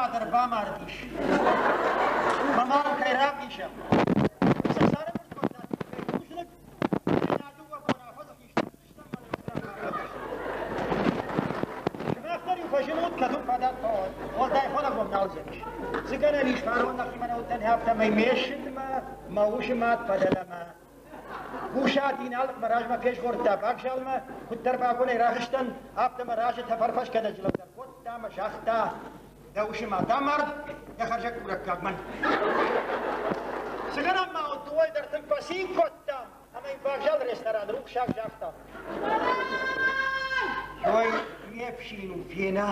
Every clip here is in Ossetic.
мад ӕрбамардис. Мӕ мад кӕй равдисӕм. Сӕ царӕмбырд кодта бузныг, нӕ дыууӕ бон афӕдзы хистӕр стӕм Сымах дӕр-иу фӕзынут, кӕд уын фадат фӕуӕд. Уӕлдай хонӕгом нал уыдзӕнис. Цы гӕнӕн ис, фарон нӕхимӕ нӕ уыдтӕн, афтӕмӕй ме ссыдмӕ мӕ усы мад фӕдӕлӕмӕ. Гусат Иналыхъ мӕ размӕ фезгъордта вагзалмӕ, куыддӕр вагонӕй рахызтӕн, афтӕ мӕ разы тӕфӕрфӕсгӕнӕджы лӕг ӕркодта ӕмӕ загъта, дӕ усы мад амард, дӕ хӕрзӕггурӕггаг мӕн. Цы гӕнӕн ма уыд, дыууӕйы дӕр тынг фӕцин кодтам, ӕмӕ йын вагзалы рестораны рухсаг загъта. Ой, ме фсин у, фена.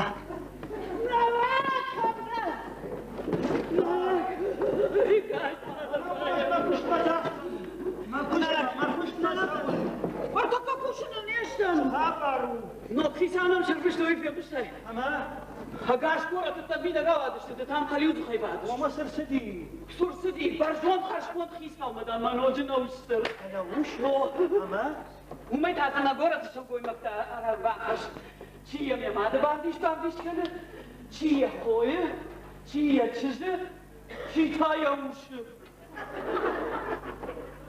Уӕртӕ кусыныл не стӕм. Ног хицау нӕм сӕрвыстой, фехъуыстай? Ӕмӕ? Ӕгас горӕты мидӕг ауадысты, ды там хӕлиудзыхӕй бадыс. Омӕ цы рцыди? Цы рцыди? Бӕрзонд хӕрзконд хицаумӕ дӕм мӕ ноджы нӕ ус-сыр. Ӕнӕ ус? Ӕмӕ? Уымӕй та дзы нӕ горӕты сылгоймӕгтӕ ӕрбахӕсс. Чи йӕм йӕ мады бавдис-бавдис кӕны, чи йӕ хойы, чи йӕ чызджы, чи та йӕ усы.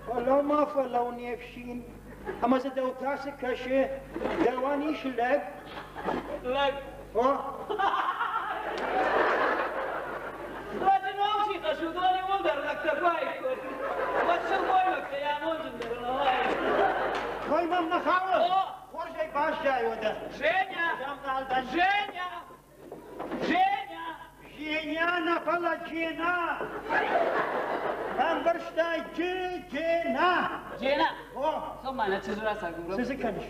Фӕлӕу-ма, фӕлӕу, не фсин, ӕмӕ дзы дӕу та цы кӕсы? Дӕуӕн ис лӕг? Лӕг. О. Лӕджы ном чи хӕссы, уыдон иууылдӕр лӕгтӕ куы аиккой, уӕд сылгоймӕгтӕ йӕ амондджындӕр нӕ уаид. Кой мӕм нӕ хауы? О! Хорзӕй баззай уӕдӕ. Женя! Женя! Женя! Женя нӕ, фӕлӕ Джена! Бамбӕрстай, Джена! Джена! О! Цом мӕнӕ чызджы рацагурӕм. Цы дзы кӕныс?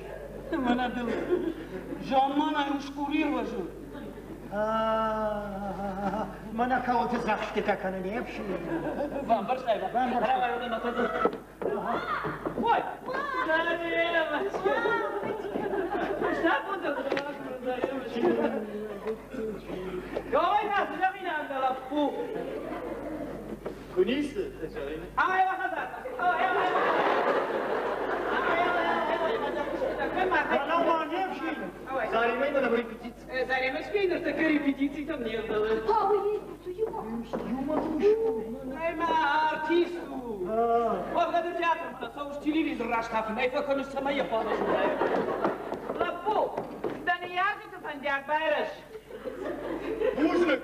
Мӕнӕ дыл замманай усгур ирвӕзы. Мӕнӕ кӕуылты дзӕхстытӕ кӕны не фсин. Бамбӕрстай ба? Бамбӕрстай. Ой! Куницы? Заремӕ на репетиции. Заремӕ ныртӕккӕ репетицитӕм не вдӕлы. Ӕмӕ артист у. Уӕвгӕ ды театрмӕ нӕ цӕуыс, телевизор раскъӕфын ӕй фӕкӕныс, цӕмӕй йӕ хъуамӕ зонай. Лӕппу, дӕ ныййарджыты фӕндиаг байрӕз. Бузныг!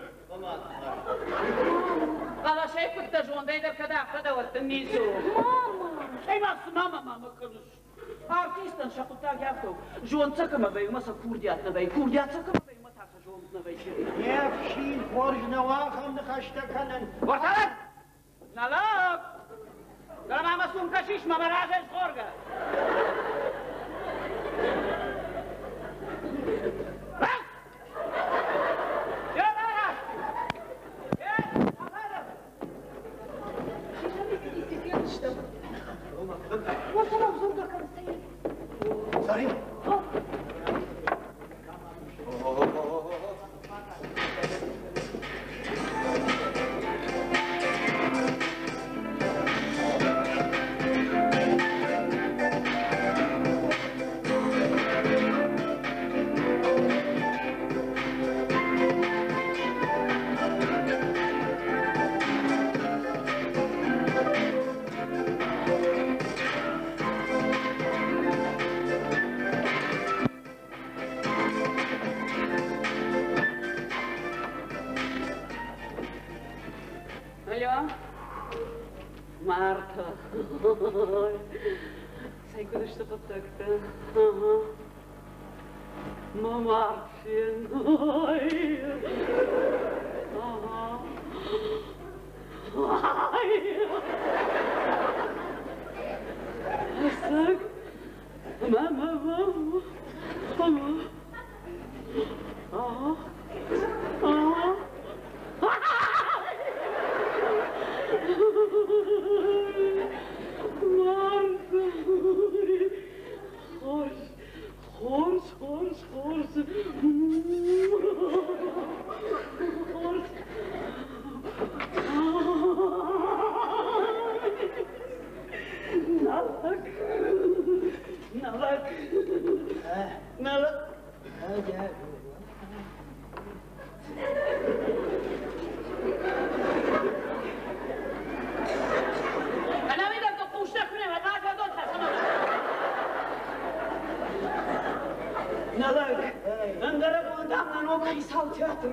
Хъӕлӕсӕй куыддӕ зондӕй дӕр кӕд афтӕ дӕ, уӕд дын ницы у. Мама! Ӕмӕ цы мама мама кӕныс? Артисттӕн сӕ хъуыддаг афтӕ у. Зонд сӕ кӕмӕ вӕййы, уымӕ сӕ курдиат нӕ вӕййы, курдиат сӕ кӕмӕ вӕййы, уымӕ та сӕ зонд нӕ вӕййы. Не фсин хорз нӕу ахӕм ныхӕстӕ кӕнын. Уӕртӕ! Нӕ лӕг! Дӕлӕ мӕ сумкӕ сис, мӕ разӕй згъоргӕ! Зарина! Алло, Марта. Цӕй куыд сты хъуыддӕгтӕ? Ага. Мӕ мард фен. Ага. Ӕцӕг? Мӕ, мӕ, мӕ, мӕ. Ага. Ага. Мард. Хорз, хорз, хорз, хорз.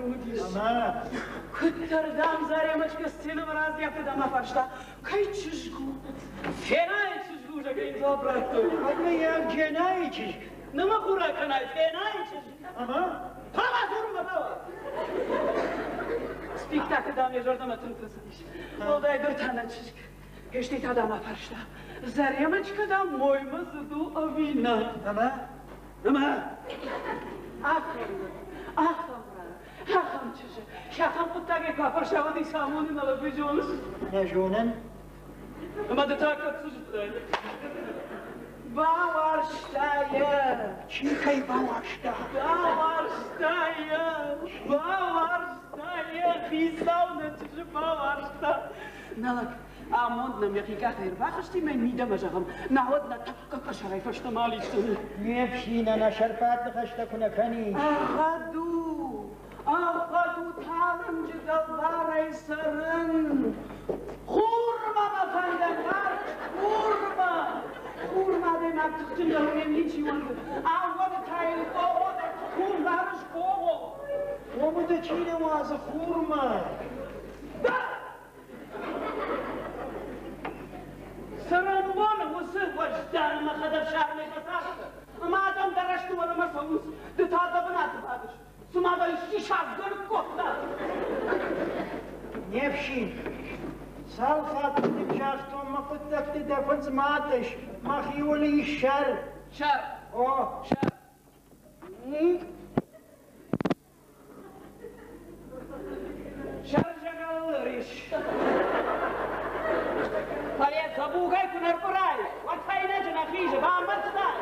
уыдис. Ӕмӕ? Куыддӕр, дам, Заремочка сценӕмӕ раздӕхт, дам, афарста, кӕй чызг у? Фенайы чызг у, зӕгъгӕ, йын дзуапп радтой. Ӕмӕ йӕ Дженайы чызг? Нымӕ хурӕ кӕнай, Фенайы чызг. Ӕмӕ? Хъуамӕ дзурынмӕ бауадз. Спектакль, дам, йӕ зӕрдӕмӕ тынг фӕцыдис. Уӕлдайдӕр та нӕ чызг. Стӕй та, дам, афарста, Заремочка, дам, моймӕ цыд у ӕви нӕ? Ӕмӕ? Ӕмӕ ахӕм лӕг, ахӕм ран, ахӕм чызджы, ахӕм хъуыддагӕй куы афӕрса, уӕд ӕй цы амонын нӕ лӕг зоныс? Нӕ зонын. Ӕмӕ ды та кӕд цы зыдтай? Бауарзта йӕ. Чи кӕй бауарзта? Бауарзта йӕ, бауарзта йӕ, хицау нӕ чызджы бауарзта. Нӕ лӕг, амонд нӕм йӕхи къахӕй ӕрбахызти мӕ мидӕмӕ зӕгъӕм, науӕд нӕ тӕккӕ къӕсӕрӕй фӕстӕмӕ алидздзӕни. Не фсин ӕнӕсӕрфат ныхӕстӕ куы нӕ кӕнис. Ӕгъгъӕд у, ӕгъгъӕд у талынджы дӕлбарӕй цӕрын. Хурмӕ мӕ фӕнды, Марк, хурмӕ! Хурмӕ адӕймаг тыхджындӕр у, ничи уӕнды. Аууоны та йыл къогъо дӕр хур ларыс къогъо. Уымы дӕ чи нӕ уадзы хурмӕ? Цӕрӕнбоны уыцы уӕздан ӕмӕ хӕдӕфсармӕй фӕцагъды, ӕмӕ адӕм дӕ рӕзты уӕлӕмӕ цӕуынц, ды та дӕ бынаты бадыс, цыма дӕ исчи садзгӕ ныккодта. Не фсин, цал хатты дын загътон, мӕ хъуыддӕгты дӕ фындз ма атъысс, мӕхиуыл ис сӕр. Сӕр. О. Сӕр. Сӕрзӕгӕл рис. Фӕлӕ дзӕбугӕй куы нӕ ркъуырай, уӕд фӕйнӕджы нӕ хизы, бамбӕрстай?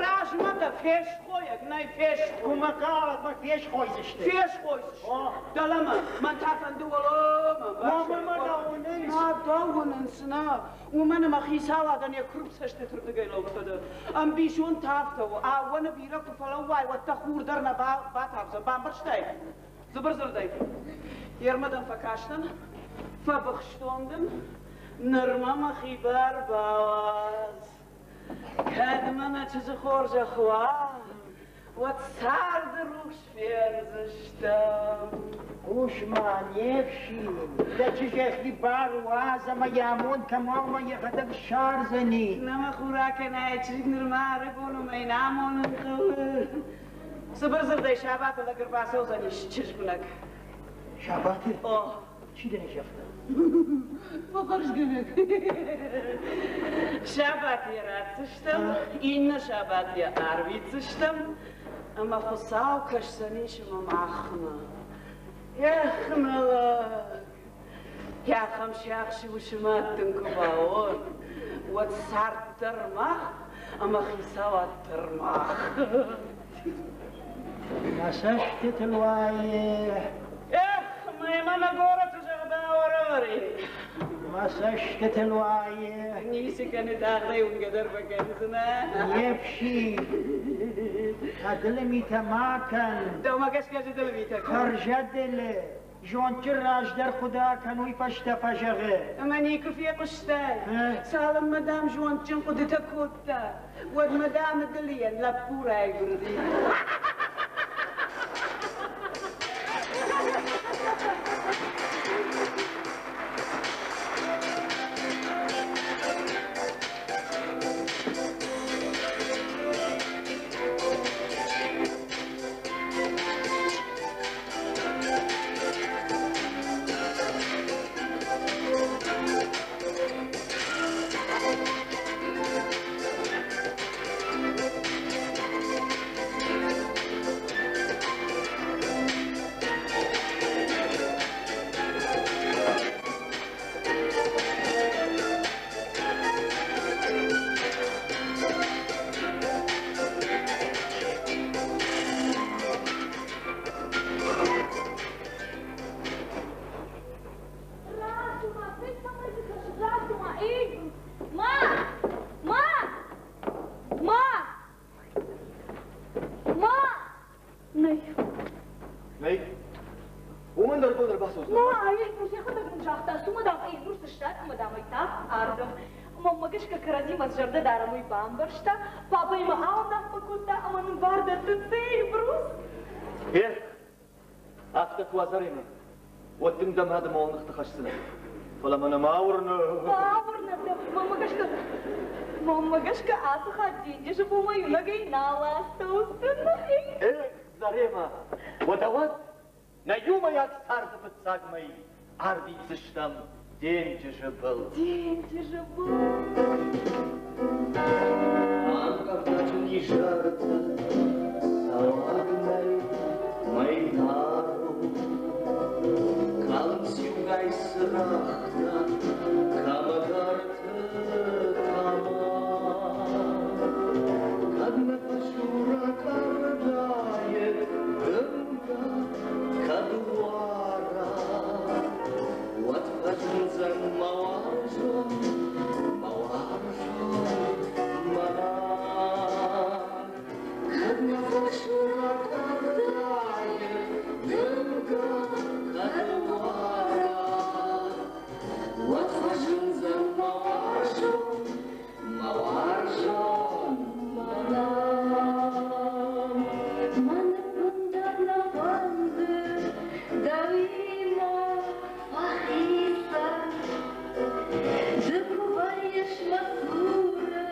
Размӕ дӕ фесхойӕг нӕй фесхой. Куы мӕ хъавӕд, мӕ фесхойдзысты. Фесхойдзысты. Дӕлӕмӕ, мӕн та фӕнды уӕлӕмӕ. Уымӕ мӕ дӕ уынынц. Нӕ дӕ уынынц, нӕ. Уымӕн ӕмӕ хицауадӕн йӕ куырм цӕстыты рдыгӕй лӕуд фӕдӕ. Ӕмбисонд та афтӕ у, аууоны бирӕ куы фӕлӕууай, уӕд дӕ хур дӕр нӕ батавдзӕн, бамбӕрстай? Цыбыр дзырдӕй, Ермӕ дӕм фӕкастӕн, фӕбыхстон дын, нырма мӕхи бар бауадз. Кӕд мӕ нӕ чызджы хорзӕх уа, уӕд царды рухс фендзыстӕм. Хъус-ма, не фсин, дӕ чызг бар уадз ӕмӕ йӕ амонд кӕм уа, уымӕ йӕхӕдӕг ссардзӕни. Нӕ мӕ хур акӕнай, чызг нырма ӕрыгон у ӕмӕ йын амонын хъӕуы. Цыбыр дзырдӕй сабаты лӕг ӕрбацӕудзӕнис чызгуынӕг. Сабаты? О. Чи дын загъта? Фӕхӕрзгӕнӕг. Сабат йӕ ратдзыстӕм, иннӕ сабат йӕ арвитдзыстӕм, ӕмӕ Хуыцау кӕсдзӕнис ӕмӕ махмӕ. Эх, мӕ лӕг, ахӕм сиахсы усы мад дын куы бауон, уӕд цард дӕр мах ӕмӕ хицауад дӕр мах. Мӕ цӕстытыл уайы. Эх, мӕ мӕ горӕты зӕгъгӕ ӕрӕвӕрин. Мӕ цӕстытыл уайы. Ницы кӕны, тагъдӕй уынгӕ дӕр фӕкӕндзынӕ. Не фсин, ӕдылы митӕ ма кӕн. Дӕумӕ гӕсгӕ ӕдылы митӕ кӕн. Хӕрзӕдылы. Зондджын раздӕр хъуыды кӕн, уый фӕстӕ фӕзӕгъы. Ӕмӕ никуы фехъуыстай, цалынмӕ дӕм зондджын хъуыдытӕ кодта, уӕдмӕ дӕм ӕдылыйӕн лӕппу райгуырди. Рацу-ма, ты цӕмӕй ды кӕсыс, рацу-ма, эй, ма, ма, ма, ма, нӕй. Нӕй. Уымӕн дӕр бон ӕрбацӕудзӕн. Ма, Эльбрус йӕхӕдӕг мын загъта, цу ма, дам, Эльбрус сыстад ӕмӕ, дам, ӕй тагъд ардӕм. Мӕнмӕ гӕсгӕ кӕрӕдзимӕ зӕрдӕ дарӕм, уый бамбӕрста, папӕимӕ ауынаффӕ кодта ӕмӕ нын бар дӕтты Эльбрус. Эх, афтӕ куы уа Заремӕ, уӕд дын дӕ мады мӕ ныхты хӕсдзынӕ. Фӕлӕ мӕ нӕма уырны. Бауырнӕд дӕ, мӕнмӕ гӕсгӕ, мӕнмӕ гӕсгӕ ацы хатт денджызы былмӕ иунӕгӕй нал ацӕудзынӕ. Эх, Заремӕ, уӕдӕ уӕд нӕ иумӕйаг царды фыццаг мӕй арвитдзыстӕм денджызы был. Денджызы был. Ӕнкъардӕджын изӕрты цӕуӕг нӕй мӕйдар у. Калынц иугай цырӕгътӕ кӕмӕдӕрты тӕмӕн. Кӕд нӕ фӕсура къӕвдайы дымгӕ, кӕд уара, уӕд фӕзындзӕн мӕ уарзон, мӕ уарзон мӕнӕн. Кӕд нӕ фӕсура къӕвдайы дымгӕ, кӕд уара, уӕд фӕзындзӕн мӕ уарзон, мӕ уарзон мӕнӕн. Мӕн ӕппындӕр нӕ фӕнды дӕуимӕ фӕхицӕн. Ды куы вӕййыс мӕ цуры,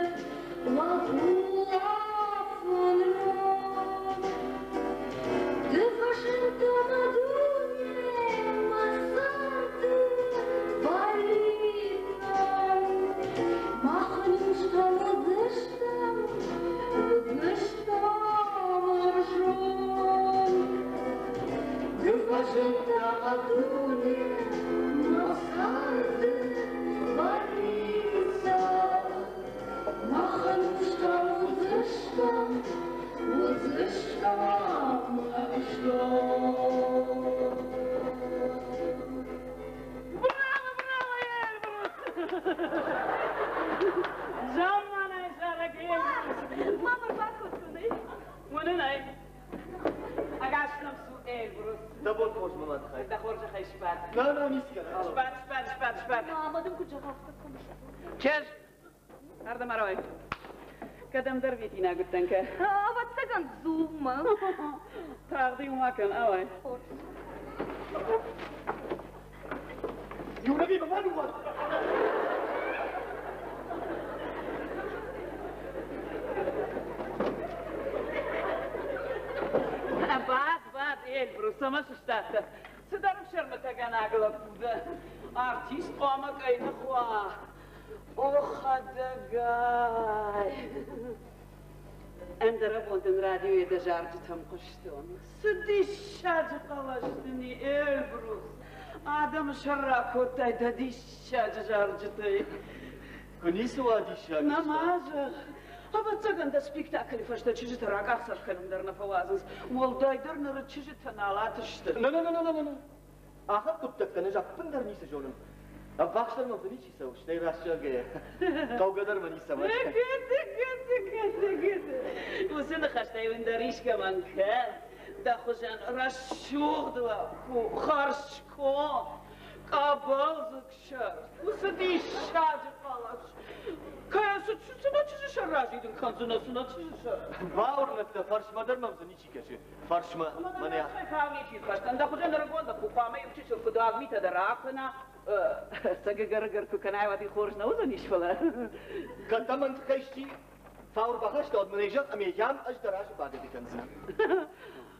уӕд улӕфын рог. Ды фӕзындтӕ мӕ дуне, мӕ царды бӕллицӕн. Мах ӕнустӕм уыдзыстӕм, уыдзыстӕм ӕвзонг. Ды фӕзындтӕ мӕ дуне, мӕ царды бӕллицӕн. Мах ӕнустӕм уыдзыстӕм, уыдзыстӕм ӕвзонг. Браво, браво, Эльбрус! Замманай зарӕг Эльбрус! Мама рбакодтон ӕй. Уынын ӕй. Ӕгас нӕм цу, Эльбрус. Дӕ бон хорз, мӕ мадхай. Дӕ хорзӕхӕй сбад. На, на, ницы кӕны. Сбад, сбад, сбад, сбад. Мама дын куыд зӕгъа, афтӕ кӕм сты? Чызг, ардӕм ӕруай. Кӕдӕмдӕр ветинаг уыдтӕн кӕ. Ӕвӕццӕгӕн, дзулмӕ. Тагъд-иу ма кӕн, ауай. Хорз. Иунӕгӕй мӕ ма ныууадз. Бад, бад, Эльбрус, цӕмӕ сыстадтӕ? Цыдӕр ӕфсӕрмытӕгӕнаг лӕппу дӕ. Артист хъуамӕ къӕйных уа. О, хӕдӕгай! Ӕндӕрӕбон дын радиойы дӕ зарджытӕм хъуыстон. Цы диссаджы хъӕлӕс дын и, Эльбрус! Адӕмы сӕрра кодтай дӕ диссаджы зарджытӕй. Куы ницы уа диссаг. Нӕ ма зӕгъ. Ӕвӕццӕгӕн дӕ спектаклы фӕстӕ чызджыты ракъахдзӕф кӕнын дӕр нӕ фӕуадзынц. Уӕлдайдӕр ныры чызджытӕ налат сты. На, на, на, на, на, на. Ахӕм хъуыддӕгтӕн ӕз ӕппындӕр ницы зонын. Ӕввахсдӕр мӕм дзы ничи цӕуы, стӕй раст зӕгъгӕйӕ, хъӕугӕ дӕр мӕ ницӕмӕн. Гыды, гыды, гыды, гыды. Уыцы ныхӕстӕй уын дӕр искӕмӕн кӕн. Дӕ хуызӕн рӕсугъд лӕппу, хӕрзконд, къӕбӕлдзыгсӕр, уыцы диссаджы хъӕлӕс. Кӕсы, цымӕ чызджы сӕр разидын кӕндзынӕ, цымӕ чызджы сӕр. Бауырнӕд дӕ, фӕрсмӕ дӕр мӕм дзы ничи кӕсы. Фӕрсмӕ, мӕнӕ. Фау ничи хӕсдзӕн, дӕ хуызӕн ӕрыгон лӕппу хъуамӕ иу чысыл фыдуаг митӕ дӕр акӕна. Ӕцӕг ӕгӕр-ӕгӕр куы кӕнай, уӕд хорз нӕ уыдзӕнис, фӕлӕ. Кӕд дӕм мӕн тыххӕй исчи фау ӕрбахаста, уӕд мын ӕй зӕгъ, ӕмӕ йӕм ӕз дӕ разы багӕды кӕндзынӕн.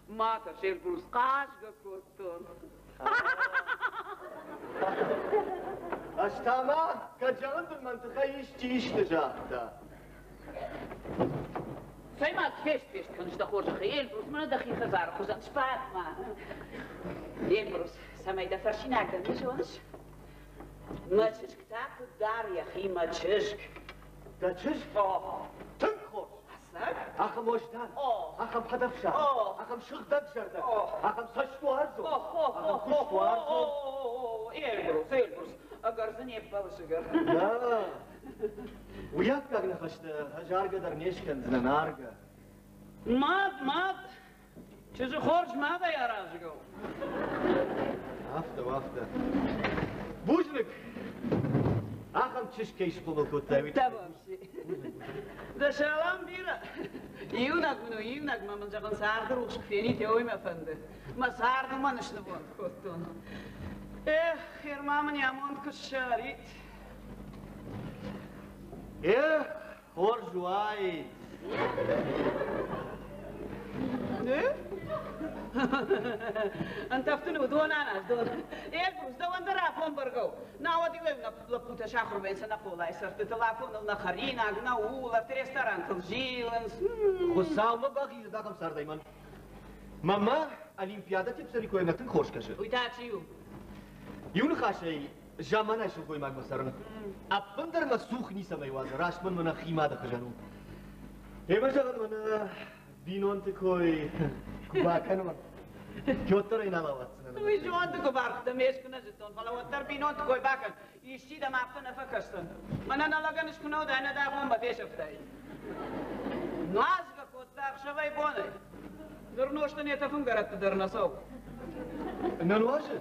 Ма тӕрс, Эльбрус, хъазгӕ кодтон. Ӕз та ма, кӕд зӕгъын дын мӕн тыххӕй исчи исты загъта. Цӕй-ма, фест-фест кӕныс дӕ хорзӕхӕй, Эльбрус, мӕнӕ дӕхи хӕдзары хуызӕн, сбад-ма. Эльбрус, цӕмӕй дӕ фӕрсинаг дӕн, уый зоныс? Мӕ чызг та куыд дары йӕхи, мӕ чызг? Дӕ чызг? Тынг хорз! Ӕцӕг? Ахӕм уӕздан, ахӕм хӕдӕфсарм, ахӕм сыгъдӕгзӕрдӕ, ахӕм цӕстуарзон, ахӕм куыстуарзон. Эльбрус, Эльбрус, ӕгӕр дзы не ппӕлыс, ӕгӕр. Нӕ, уый аккаг ныхӕстӕ ӕз аргӕ дӕр не скӕндзынӕн, аргӕ. Мад, мад, чызджы хорз мадӕй аразгӕ у. Афтӕ у, афтӕ. Бузныг! Ахӕм чызг кӕй схъомыл кодтай, уый. Дӕ салам бирӕ. Иунӕг мын у, иунӕг мӕ мын зӕгъын, царды рухс куы фенид, уый мӕ фӕнды. Мӕ цард уымӕн снывонд кодтон. Эх, Ерма мын йӕ амонд куы ссарид. Эх, хорз уаид. Ӕнтӕфтын уыдон аназ дон. Эльбрус, дӕуӕн дӕр афон бӕргӕ у. Науӕд-иу ӕм нӕ лӕппутӕ сахуыр вӕййынц ӕнӕхъолайы сӕртытыл, афоныл нӕ хӕринаг, нӕ улӕфт, ресторантыл зилынц. Хуыцаумӕ бахизӕд ахӕм цардӕй мӕн. Мамӕ Олимпиадӕ Тепсарикоймӕ тынг хорз кӕсы. Уый та чи у? Иу ныхасӕй, заманай сылгоймагмӕ цӕрын. Ӕппындӕр мӕ цух ницӕмӕй уадзы, раст мын мӕнӕ хи мады хуызӕн у. Ӕмӕ зӕгъын мӕнӕ бинонты кой куы бакӕнон, уӕддӕр ӕй нал ауадздзынӕн. Уый зонды куы бархъуыд ме скуы нӕ зыдтон, фӕлӕ уӕддӕр бинонты кой бакӕн. Исчи дӕм афтӕ нӕ фӕкӕсдзӕн. Мӕнӕ нӕ лӕгӕн скуы нӕ уыдаид, нӕ дӕ бонмӕ фесӕфтаид. Нуазгӕ кодта ӕхсӕвӕй-бонӕй. Ныр нозтӕн йӕ тӕфынгӕрӕтты дӕр нӕ цӕуы. Нӕ нуазы?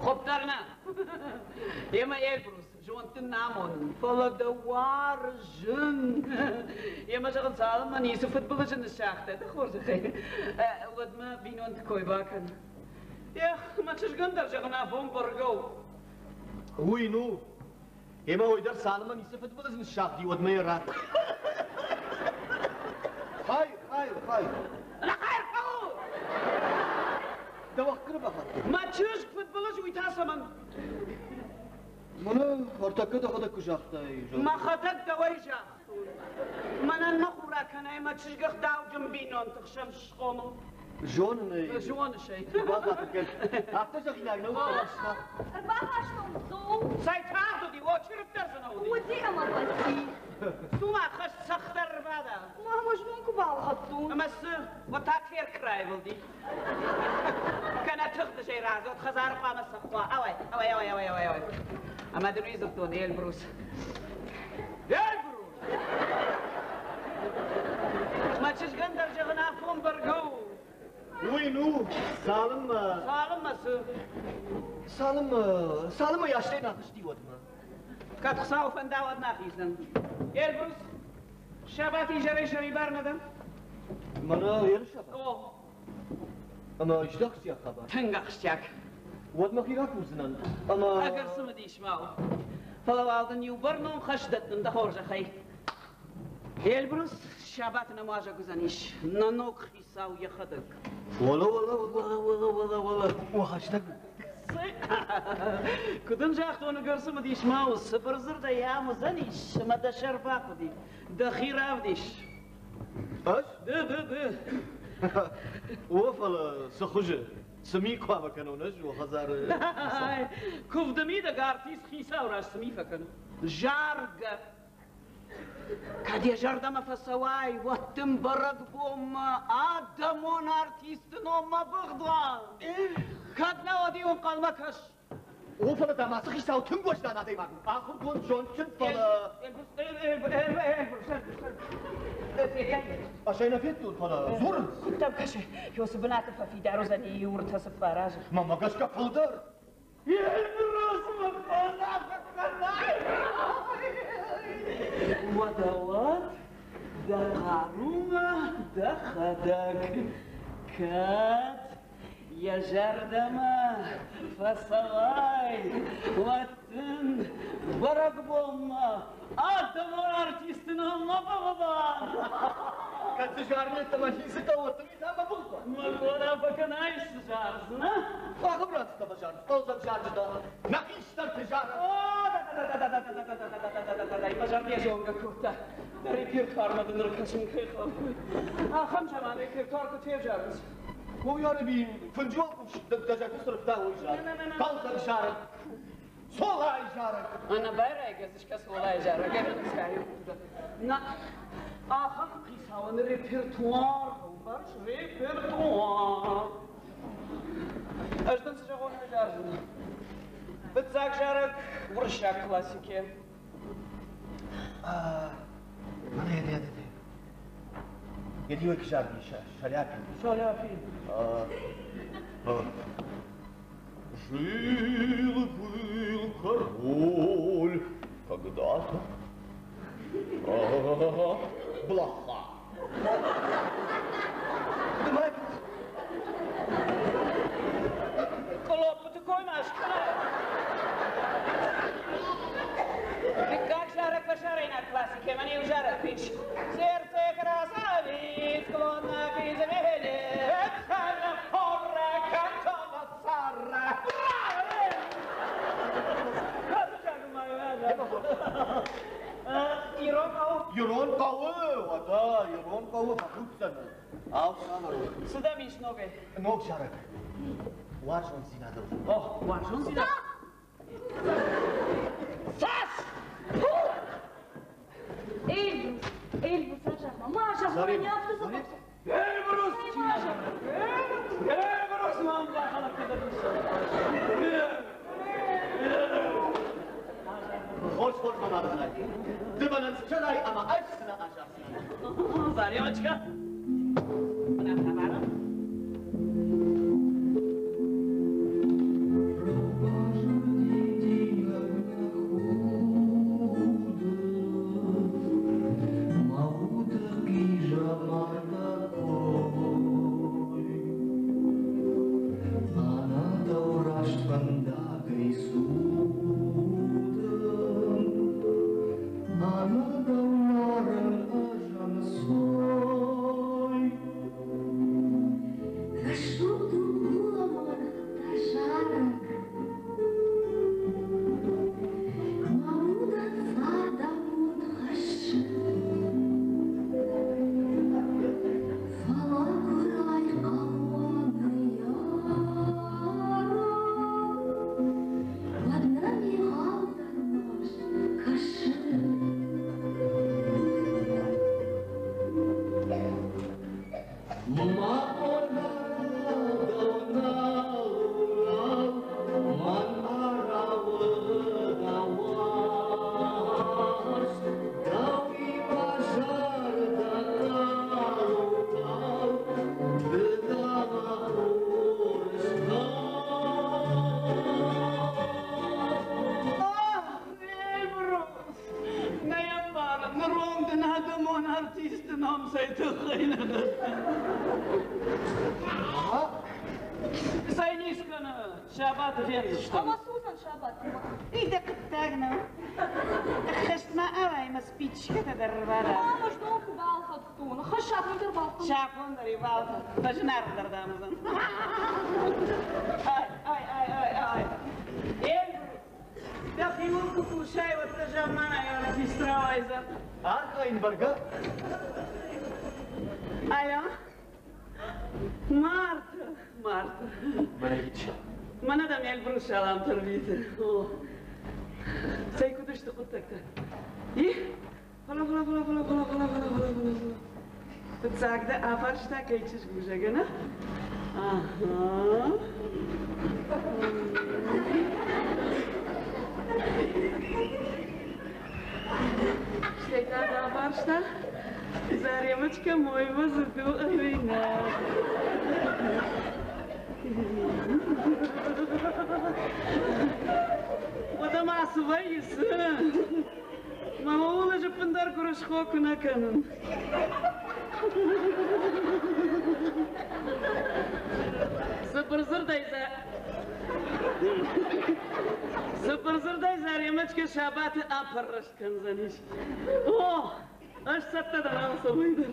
Хуыпп дӕр нӕ. Емӕ Эльбрус, зонд дын нӕ амонын, фӕлӕ дӕ уарзын. Емӕ зӕгъын, цалынмӕ ницы фыдбылызы ныссагътай, дӕ хорзӕхӕй, уӕдмӕ бинонты кой бакӕн. Эх, мӕ чызгӕн дӕр зӕгъын афон бӕргӕ у. Уый ну, Ӕмӕ уый дӕр цалынмӕ ницы фыдбылыз ныссагъди, уӕдмӕ йӕ ратт. Хай, хай, хай. Ӕнӕхайыр фӕу! Дӕ уӕхгыры бахатыр. Мӕ чызг фыдбылыз уый та цӕмӕн? Мӕнӕ ӕртӕккӕ дӕхӕдӕг куы загътай. Мӕхӕдӕг дӕуӕй загътон. Мӕнӕн мӕ хур акӕнай, мӕ чызг ӕгъдауджын бинонты хсӕн схъомыл. Зонын ӕй. Зоныс ӕй. Бахатыр кӕн. Афтӕ зӕгъинаг нӕ уыд. Ӕрбахастон дзул. Цӕй тагъд уыди, очерк дӕр дзы нӕ уыди. Уыди ӕмӕ фӕци. Цума хӕст цӕхдӕр ӕрбада. Мама знон куы балхӕдтон. Ӕмӕ цы? Уӕд та Терк райвылди. Кӕнӕ тыгъдызӕй разот хӕдзары хъуамӕ цӕхх уа. Ауай, ауай, ауай, ауай, ауай, ауай. Ӕмӕ дын уый дзырдтон, Эльбрус. Эльбрус! Мӕ чызгӕн дӕр зӕгъын афон бӕргӕ у. Уый ну, цалынмӕ... Цалынмӕ цы? Цалынмӕ... Цалынмӕ йӕ астӕй нӕ хызти, уӕдмӕ. Кӕд Хуыцауы фӕнда, уӕд нӕ ахиздзӕн. Эльбрус, сабат изӕрӕй сӕрибар нӕ дӕн? Мӕнӕ ерысабат? О. Ӕмӕ исты ахсджиаг хабар? Тынг ахсджиаг. Уӕд мӕхи ракурдзынӕн ӕмӕ... Ӕгӕр цымыдис ма у. Фӕлӕ уал дын иу бӕрнон хӕс дӕттын дӕ хорзӕхӕй. Эльбрус сабаты нӕм уазӕг уыдзӕнис, нӕ ног хицау йӕхӕдӕг. Уӕлӕ, уӕлӕ, уӕлӕ, уӕлӕ, уӕлӕ, уӕлӕ, о хӕстӕг. Куы дын загътон, ӕгӕр цымыдис ма у, цыбыр дзырдӕй ам уыдзӕнис, ӕмӕ дӕ сӕр бахъуыди. Дӕхи равдис. Ӕз? Ды, ды, ды. О, фӕлӕ цы хуызы? Цы ми хъуамӕ кӕнон ӕз уӕ хӕдзары? Куывды мидӕг артист хицау раз цы ми фӕкӕны? Заргӕ! Кӕд йӕ зӕрдӕмӕ фӕцӕуай, уӕд дын бӕрӕгбонмӕ адӕмон артисты номмӕ быгъдуан. Кӕд нӕ уӕд-иу ӕнхъӕлмӕ кӕс. О, фӕлӕ дам ацы хицау тынг уӕздан адӕймаг у. Ахуыргонд, зондджын, фӕлӕ... Ӕз ӕй нӕ федтон, фӕлӕ дзурынц. Куыд дӕм кӕсы, цы бынаты фӕфидар уыдзӕни иу ӕртӕ цыппар азы? Мӕнмӕ гӕсгӕ фылдӕр. Уӕдӕ уӕд дӕ хъарумӕ дӕхӕдӕг кӕд йӕ зӕрдӕмӕ фӕцӕуай, уӕд дын бӕрӕгбонмӕ адӕмон артисты ном ма бавӕр. Кӕд дзы зарынӕттӕ мӕ ницы хъӕуы, уӕд дын та мӕ быгъдуан. Мӕ къона фӕкӕнай, цы зардзынӕ? Ахӕм рӕнхъытӕ фӕзарынц, хъӕлдзӕг зарджытӕ, нӕ хистӕрты зарӕг. О, да-да-да-да-да-да-да-да-да-да-да-да, мӕ зӕрдӕ зонгӕ кодта. Дӕ репертуармӕ дын ӕркӕсын кӕй хъӕуы. Ахӕм заман репертуар куыд февзарынц? Уый фынджы уӕлхъус дӕ зӕрдӕ цы рыдта, уый зарӕг. Хъӕлдзӕг зарӕг. Цолайы зарӕг! Ӕнӕбайрайгӕ дзы скӕ Цолайы зарӕг, На, ахӕм хицауӕн репертуар, хъӕубӕрц репертуар. Ӕз дын цы зӕгъон, уый зардзынӕн. Фыццаг зарӕг уырыссаг классикӕ. Гедиойы зарди Шаляпин. Шаляпин. Жил-был король когда-то. Блоха. Хъӕуы, уӕдӕ, ирон хъӕуы фӕхуддзӕн. Ау, цавӕр у? Цы дӕм ис ногӕй? Ног зарӕг. Уарзондзинадыл. О, уарзондзинад? Цас! Эльбрус, Эльбрус, азӕгъ-ма, ма зӕгъ, мӕнӕ афтӕ зӕгъ. Эльбрус! Ма зӕгъ. Эльбрус, мам бахӕлӕг кӕнӕд. Хорз, хорз, мӕ мады хай. Ды мӕнӕн цы зӕгъай ӕмӕ ӕз цы нӕ азӕгъдзынӕн. Заремочка, бынат ӕвӕрӕм. Рӕсугъд у булӕмӕргътӕ зарӕг. Мӕ удӕн цардамонд хӕссы. Фӕлӕ куы райхъал уа ныййарӕг, уӕд нӕм егъаудӕр маст кӕсы. Нӕ ӕмбарын, ныронг дын адӕмон артисты ном цӕй тыххӕй нӕ дӕттын. Цӕй низ кӕны, сабаты фендзыстӕм. Ӕмӕ судзӕн сабатмӕ. Дӕ хъуыддаг нӕу. Ӕххӕст ма ауай мӕ спичкӕтӕ дӕр ӕрбараз. Мама, знон куы балхӕдтон. Хӕс сапон дӕр балхӕдтон. Сапон дӕр балхӕд. Фӕзынаргъдӕр дам уыдзӕн. Ай, ай, ай, ай, ай. Эльбрус, дӕхиуыл куы кусай, уӕд дӕ замманай артист рауайдзӕн. Архайын бӕргӕ. Алло. Марта, Марта. Мӕнӕ Мӕнӕ дӕм Эльбрус саламтӕ рвиты. О, цӕй куыд сты хъуыддӕгтӕ? И? Фӕлӕ, фӕлӕ, фӕлӕ, фӕлӕ, фӕлӕ, фӕлӕ, фӕлӕ, фӕлӕ, фӕлӕ, фӕлӕ. Фыццаг дӕ афарста, кӕй чызг у, зӕгъгӕ, нӕ? Ага. Стӕй та дӕ афарста, Заремочка, мой возду ӕви нӕ? Уӕдӕ ма цы вӕййы, цы? Мӕ ууыл ӕз ӕппындӕр гуырысхо куы нӕ кӕнын. Цыбырдзырдӕй Цыбырдзырдӕй Заремочкӕ сабаты апӕррӕст кӕндзӕнис. О, ӕз цӕттӕ дӕн алцӕмӕй дӕр.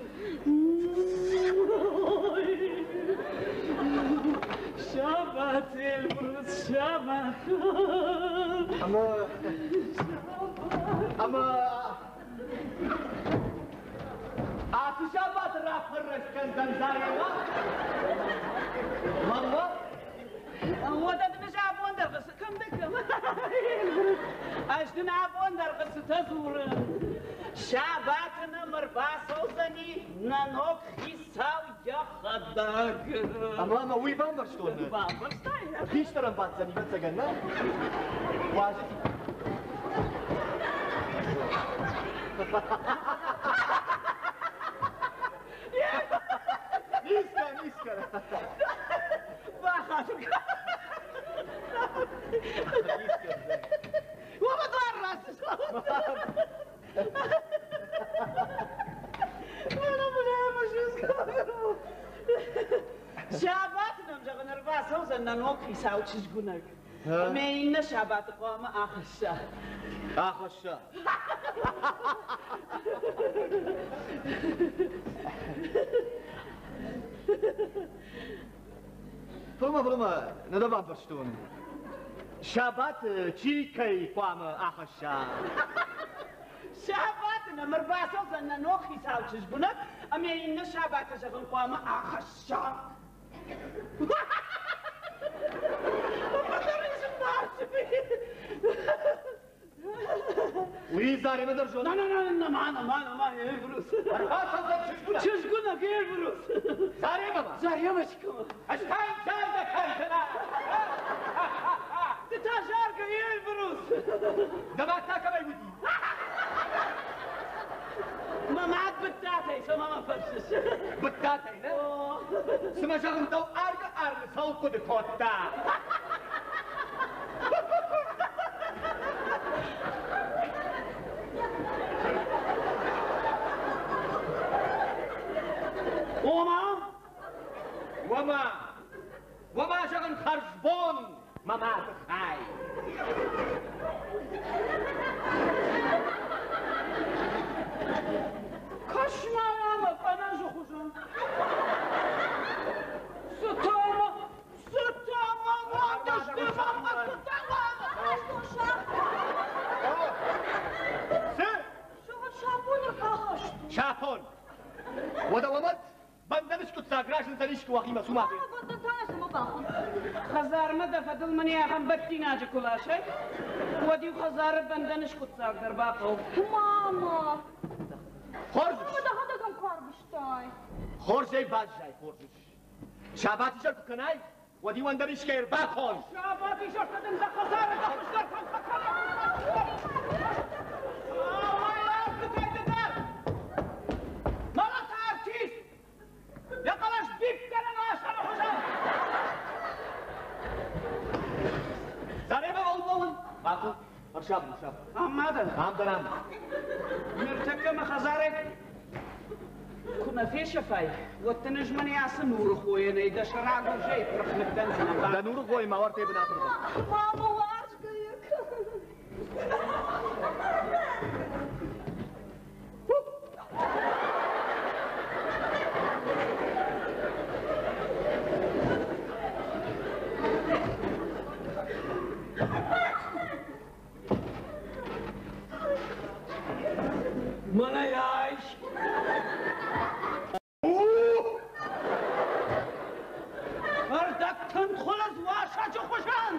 Сабат, Эльбрус, сабат. Ӕмӕ ӕмӕ ацы сабаты рапӕррӕст кӕндзӕн Заремӕ? Мӕнмӕ? Уӕдӕ дын ӕз абон дӕр кӕм дӕ кӕм? Ӕз дын абон дӕр цытӕ дзурын. Сабаты нӕм ӕрбацӕудзӕни нӕ ног хицау йӕхӕдӕг. Ӕмӕ ӕмӕ уый бамбӕрстон. Бамбӕрстай? Хистӕрӕн баддзӕн, ӕвӕццӕгӕн, нӕ? Уазджыти. Низкая, низкая. Бахатыр. Уымӕ дуар Сабаты нӕм, зӕгъын, ӕрбацӕудзӕн нӕ ног хицау чызгуынӕг. Ӕмӕ иннӕ сабаты хъуамӕ ахӕсса. Ахӕсса. Фӕлӕ-ма, фӕлӕ-ма, нӕ дӕ бамбӕрстон. Сабаты чи кӕй хъуамӕ ахӕсса? Сабаты нӕм ӕрбацӕудзӕн нӕ ног хицау чызгуынӕг, ӕмӕ иннӕ сабаты зӕгъын хъуамӕ ахӕсса. Уый Заремӕ дӕр зоны? На, на, на, нама, нама, нама, Эльбрус. Ӕрбацӕудзӕн чызгуынӕг. Чызгуынӕг, Эльбрус. Заремӕмӕ? Заремочкӕмӕ. Ӕз та йын заргӕ кӕндзынӕн. Ды та заргӕ, Эльбрус. Дӕ мад та кӕмӕй уыди? Мӕ мад Быдтатӕй, цӕмӕ мӕ фӕрсыс? Быдтатӕй, нӕ? Цымӕ зӕгъын дӕу аргӕ-аргӕ цӕуыл хъуыды кодта? Ома? Уома, уома зӕгъын хӕрзбон, мӕ мады хай. Кӕс-ма мӕ къӕнӕзы хуызӕн. Цы та мӕ, цы та мӕ уадысты, мамӕ, цы та мӕ? Цы? Сапон. Уӕдӕ уӕмӕт Бӕндӕны скъуыддзаг разындзӕн искуы уӕхимӕ цума. Хӕдзармӕ дӕ фӕдыл мын ахӕм бӕттинаджы куы ласай, уӕд-иу хӕдзары бӕндӕны скъуыддзаг дӕр бахъӕуы. Мама! Хорз! Мама, дӕхӕдӕг ӕм куы арвыстай. Хорзӕй баззай, хорз ус. Сабатизӕр куы кӕнай, уӕд-иу ӕндӕр искӕй ӕрбахон. Сабатизӕртӕ дын дӕ хӕдзары дӕ хуыздӕр кӕм фӕкӕнай. Мӕлӕт артист! Йӕ хъӕлӕс бипгӕнӕн асӕны хуызӕн. Заремӕ уӕлбоун. Баку, ӕрсабур, сабур. Ам ма дӕн? Ам дӕр ам. Ныртӕккӕ мӕ хӕдзарӕй куы нӕ фесӕфай, уӕд дын ӕз мӕнӕ ацы нуры хойӕнӕй дӕ сӕрагуызӕй пырх ныккӕндзынӕн. Дӕ нуры хойы ма уартӕ бынаты Мама, уарзгӕ йӕ Мӕнӕ айс! Ӕрдӕгтынтхуыз уасӕджы хуызӕн!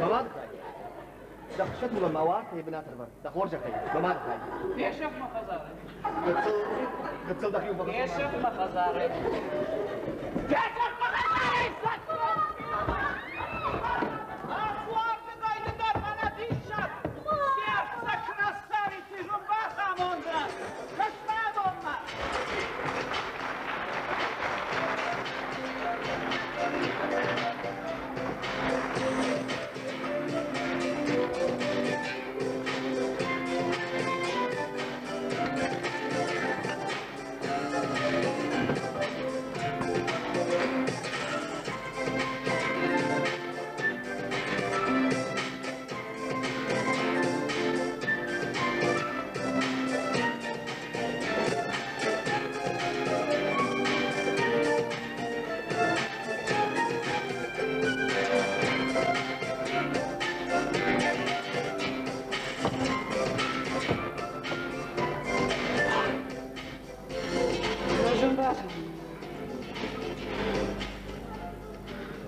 Мамадхай, дӕ хсӕтулӕн ма уартӕ бынат ӕрвӕр, дӕ хорзӕхӕй, мамадхай. Фесӕф мӕ хӕдзарӕй. Гыццыл, гыццыл дӕхиуыл фӕхӕц. Фесӕф мӕ хӕдзарӕй. Фесӕф мӕ хӕдзарӕй! Ацуардыгӕй ды дӕр мӕнӕ диссаг! Сердце красавицы бацамондзӕн! Кӕсмӕдонмӕ!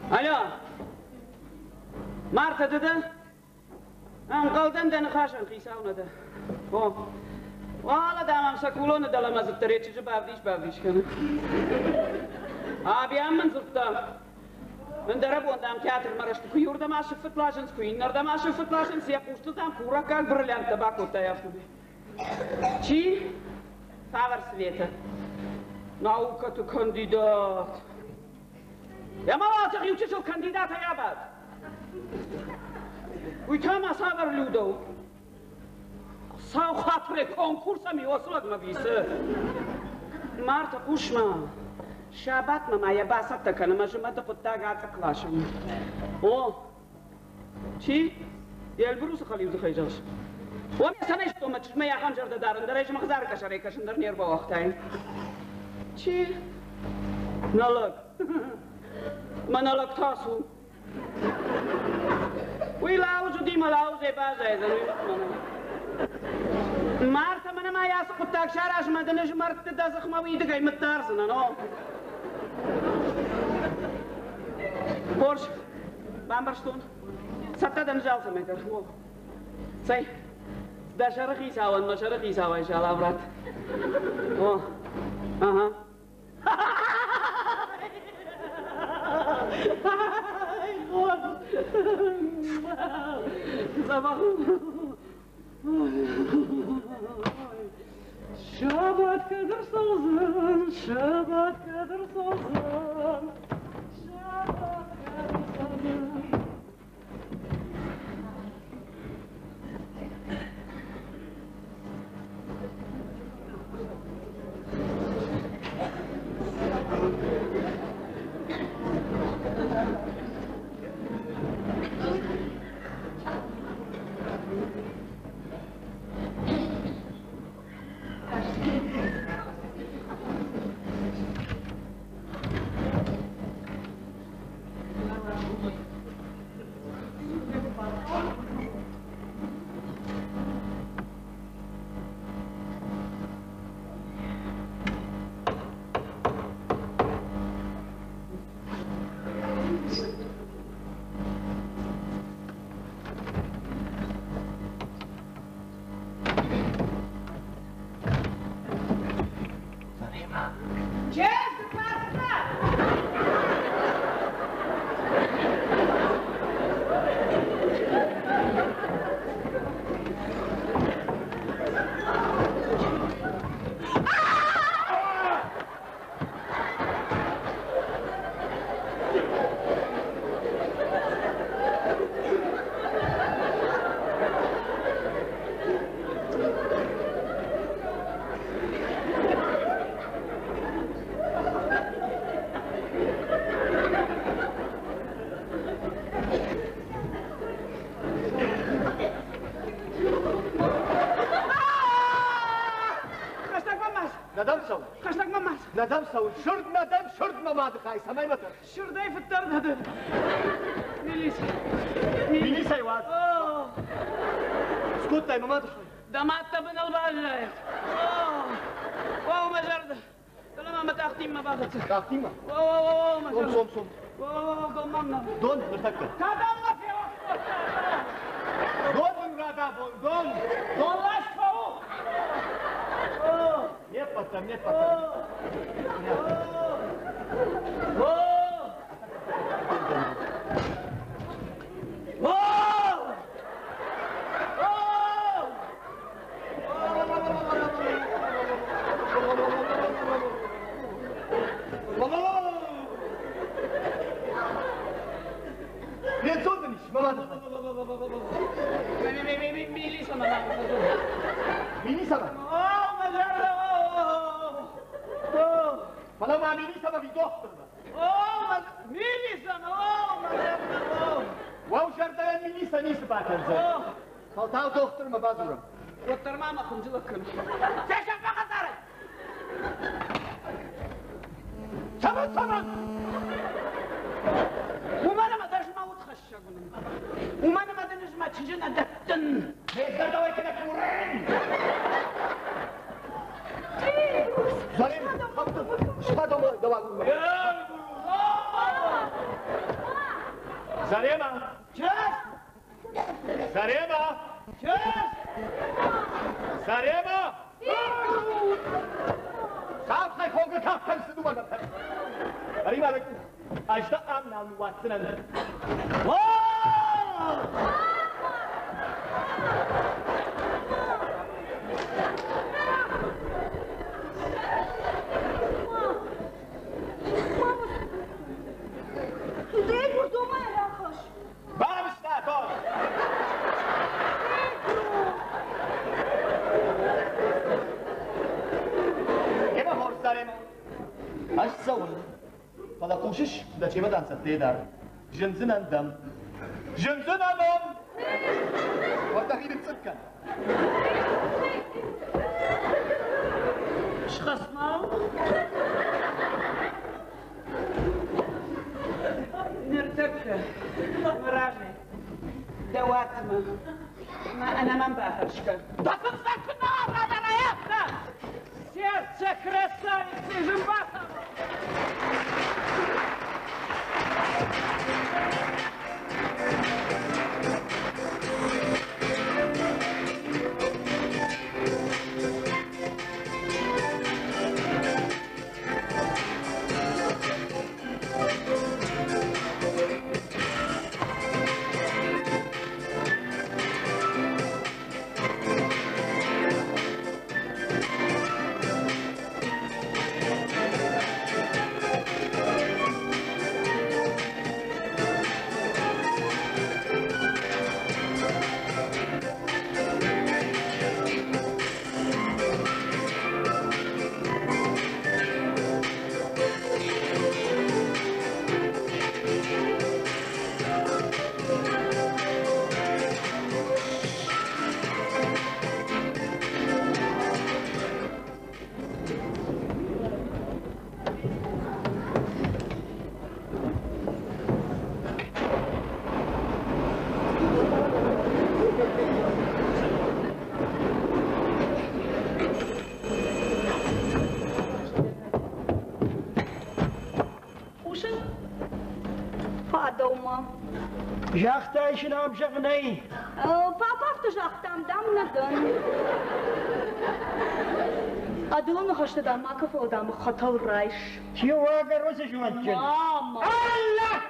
Алло! Марта, ды дӕ? Ӕнхъӕлдӕн дӕ ныхасӕн хицау нӕ дӕ. О, уалӕ дам ӕм сӕ кулоны дӕлӕмӕдзыддӕр йӕ чызджы бавдис-бавдис кӕны. Абиан мын дзырдта, ӕндӕрӕбон, дам, театрмӕ рӕзты куы иуырдӕм асыффытт ласынц, куы иннӕрдӕм асыффытт ласынц, йӕ хъустыл, дам, курӕггаг бриллианттӕ бакодта афтӕмӕй. Чи? Цавӕр Светӕ? Наукӕты кандидат. Ӕмӕ уал иу чысыл кандидатӕй абад. Уый та ма цавӕр Людӕ у? Сау хатырӕй конкурсӕм иослӕгмӕ висы. Марта, хъус-ма, сабатмӕ ма йӕ бацӕттӕ кӕн ӕмӕ зымӕды хъуыддаг ацъыкк ласӕм. О, чи? Эльбрусы хӕлиудзыхӕй зӕгъыс? Уӕм цӕмӕй зыдтон, мӕ чызгмӕ ахӕм зӕрдӕ дарын дӕр ӕй зымӕгдзары къӕсӕрӕй кӕсын дӕр не рбауагътай. Чи? Нӕ лӕг. Мӕ нӕ лӕг та цу. Уый лауыз уыди мӕ лауызӕй баззайдзӕн, уый мӕнӕ. Марта, мӕнӕ ма ацы хъуыддаг сараз мӕ дын ӕз мӕрдты дӕ дзыхмӕ уидыгӕй мыддардзынӕн, о. Хорз, бамбӕрстон. Цӕттӕ дӕн алцӕмӕй дӕр. О. Цӕй, дӕ сӕрыхицауӕн мӕ сӕрыхицауӕй салам ратт. О, ага. Шабат кадр солзын, шабат кадр солзын, шабат кадр солзын. Честь, паста! Хӕстӕг мӕм ма Нӕ дӕм цӕуын. Хӕстӕг мӕм ма Нӕ дӕм цӕуын. Сырд нӕ дӕн, сырд мӕ мады хай, цӕмӕй мӕ тӕрсыс? Сырдӕй фыддӕр нӕ дӕн. Милици. Милицӕй уадз. Скодтай мӕ мады хай. Дӕ мад дӕ быныл баззайӕд. О, мӕ зӕрдӕ. Дӕлӕ ма мӕ тъахтиммӕ бахӕццӕ. Тъахтиммӕ? О, о, мӕ зӕрдӕ. Цом, цом, цом. О, дон мӕм нал. Дон, ныртӕккӕ. Кӕдӕм мӕ ферох кодтай? Дон мын радавон, дон! Дон ласт фӕу! Не ппӕт дӕр, не ппӕт дӕр. О! О! О! Фенцон дын ис, мӕ мады хай. Милицӕмӕ. Милицӕмӕ? О, мӕ зӕрдӕ, о! Фӕлӕ ма милицӕмӕ ӕви дохтырмӕ? О, мӕ милицӕмӕ, о, мӕ зӕрдӕ, о! Уӕу зӕрдӕйӕн милицӕ ницы бакӕндзӕн. Фӕлтау дохтырмӕ бадзурӕм. Уӕддӕр ма мӕ хынджылӕг кӕн. Фесӕф мӕ хӕдзарӕй! Цӕмӕн, цӕмӕн? Уымӕн ӕмӕ дӕ ма удхӕссӕг уынын. Уымӕн ӕмӕ дын ӕз мӕ чызджы нӕ дӕттын. Ме зӕрдӕуӕй кӕнӕ курын! Зарем, Зарема! Честь! Зарема! Честь! Зарема! Цалхӕй хонгӕ кафтӕн цы дыууӕ Ӕри-ма ӕз дӕ ам нал ныууадздзынӕн. Дегур, домӕй рахӕсс. Бамста дон! Гемӕ хорз, Зарема. Ӕз цӕуын. Фӕлӕ хъусыс, дӕ чемодан цӕттӕйӕ дар. Зындзынӕн дӕм. Зындзынӕн ӕм! Уӕд дӕхи ныццъыкк кӕн. Схӕц-ма. Ныртӕккӕ мӕ разӕй. Дӕ уатмӕ. Мӕ ӕнӕ мӕн бафӕрсгӕ. Дӕ фыццаг куы нӕ радарай, афтӕ! Сердце красавицы зын бацамон! Хъусын? Фӕдӕумӕ. Загътай сын ам зӕгъ нӕй. Папа афтӕ загътам, дам, нӕ дӕн. Ӕдылы ныхӕстӕ дам макӕ фӕлӕ дам хӕтӕл райс. Чи уагӕр уыцы зондджын? Мама! Аллах!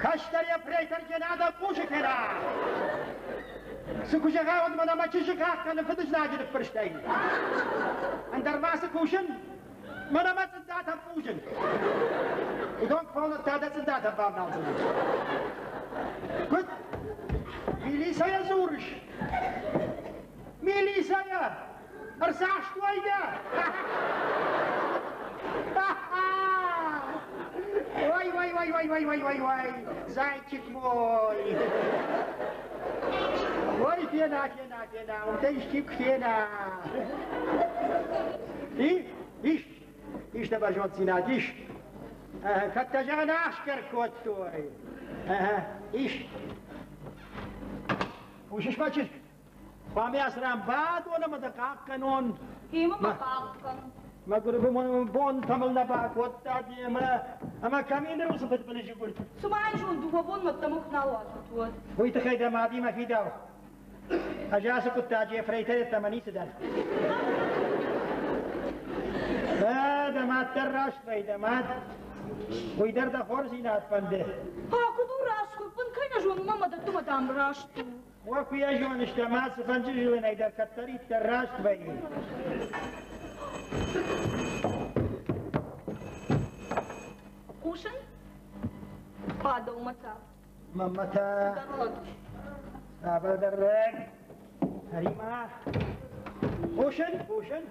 Кӕстӕр ефрейтор Геннадий хъусы кӕна. Цы куы зӕгъа, уӕд мӕнӕ мӕ чызджы хъахъхъӕны фыдызнаджы ныппырстӕй. Ӕндӕр ма цы кусын? Мӕнӕ мӕ цъындатӕм хъусын. Уыдон фӕллӕдтӕ дӕ цъындатӕм бавналдзынӕ. Куыд? Милицӕйӕ дзурыс? Милицӕйӕ! Ӕрцахстой дӕ! Ой, ой, ой, ой, ой, ой, ой, ой, зайчик мой! Ой, фена, фена, фена, уым исчи куы фена. И, ис, ис дӕ бӕрзонддзинад, ис. Кӕд дӕ зӕгъын ахсгӕр кодтой. Ис. Хъусыс мӕ чызг? Хъуамӕ ацы ран бадон ӕмӕ дӕ хъахъхъӕнон. Ӕмӕ мӕ хъахъхъӕн. Мӕгуыры бонтӕ мыл нӕ бакодта демӕ, ӕмӕ кӕм и ныр уыцы фыдбылызы гуырд? Цыма йын зон дыууӕ бонмӕ ӕддӕмӕ куы нал уадзут, уӕд. Уый тыххӕй дӕ мадимӕ фидау. Ӕз ацы хъуыддаджы ефрейтор йеддӕмӕ ницы дӕн. Дӕ, дӕ мад дӕр раст вӕййы, дӕ мад. Уый дӕр дӕ хорздзинад фӕнды. А куыд у раст, куыд кӕй нӕ зонын, мӕ дӕтты мӕ дам раст у. Уӕ куы йӕ зоныс, дӕ мад цыфӕнды зылынӕй дӕр кӕддӕриддӕр раст вӕййы. Хъусын? Падӕумӕ та. Маммӕ та. Цавӕрдӕр лӕг. Ӕри-ма. Хъусын, хъусын.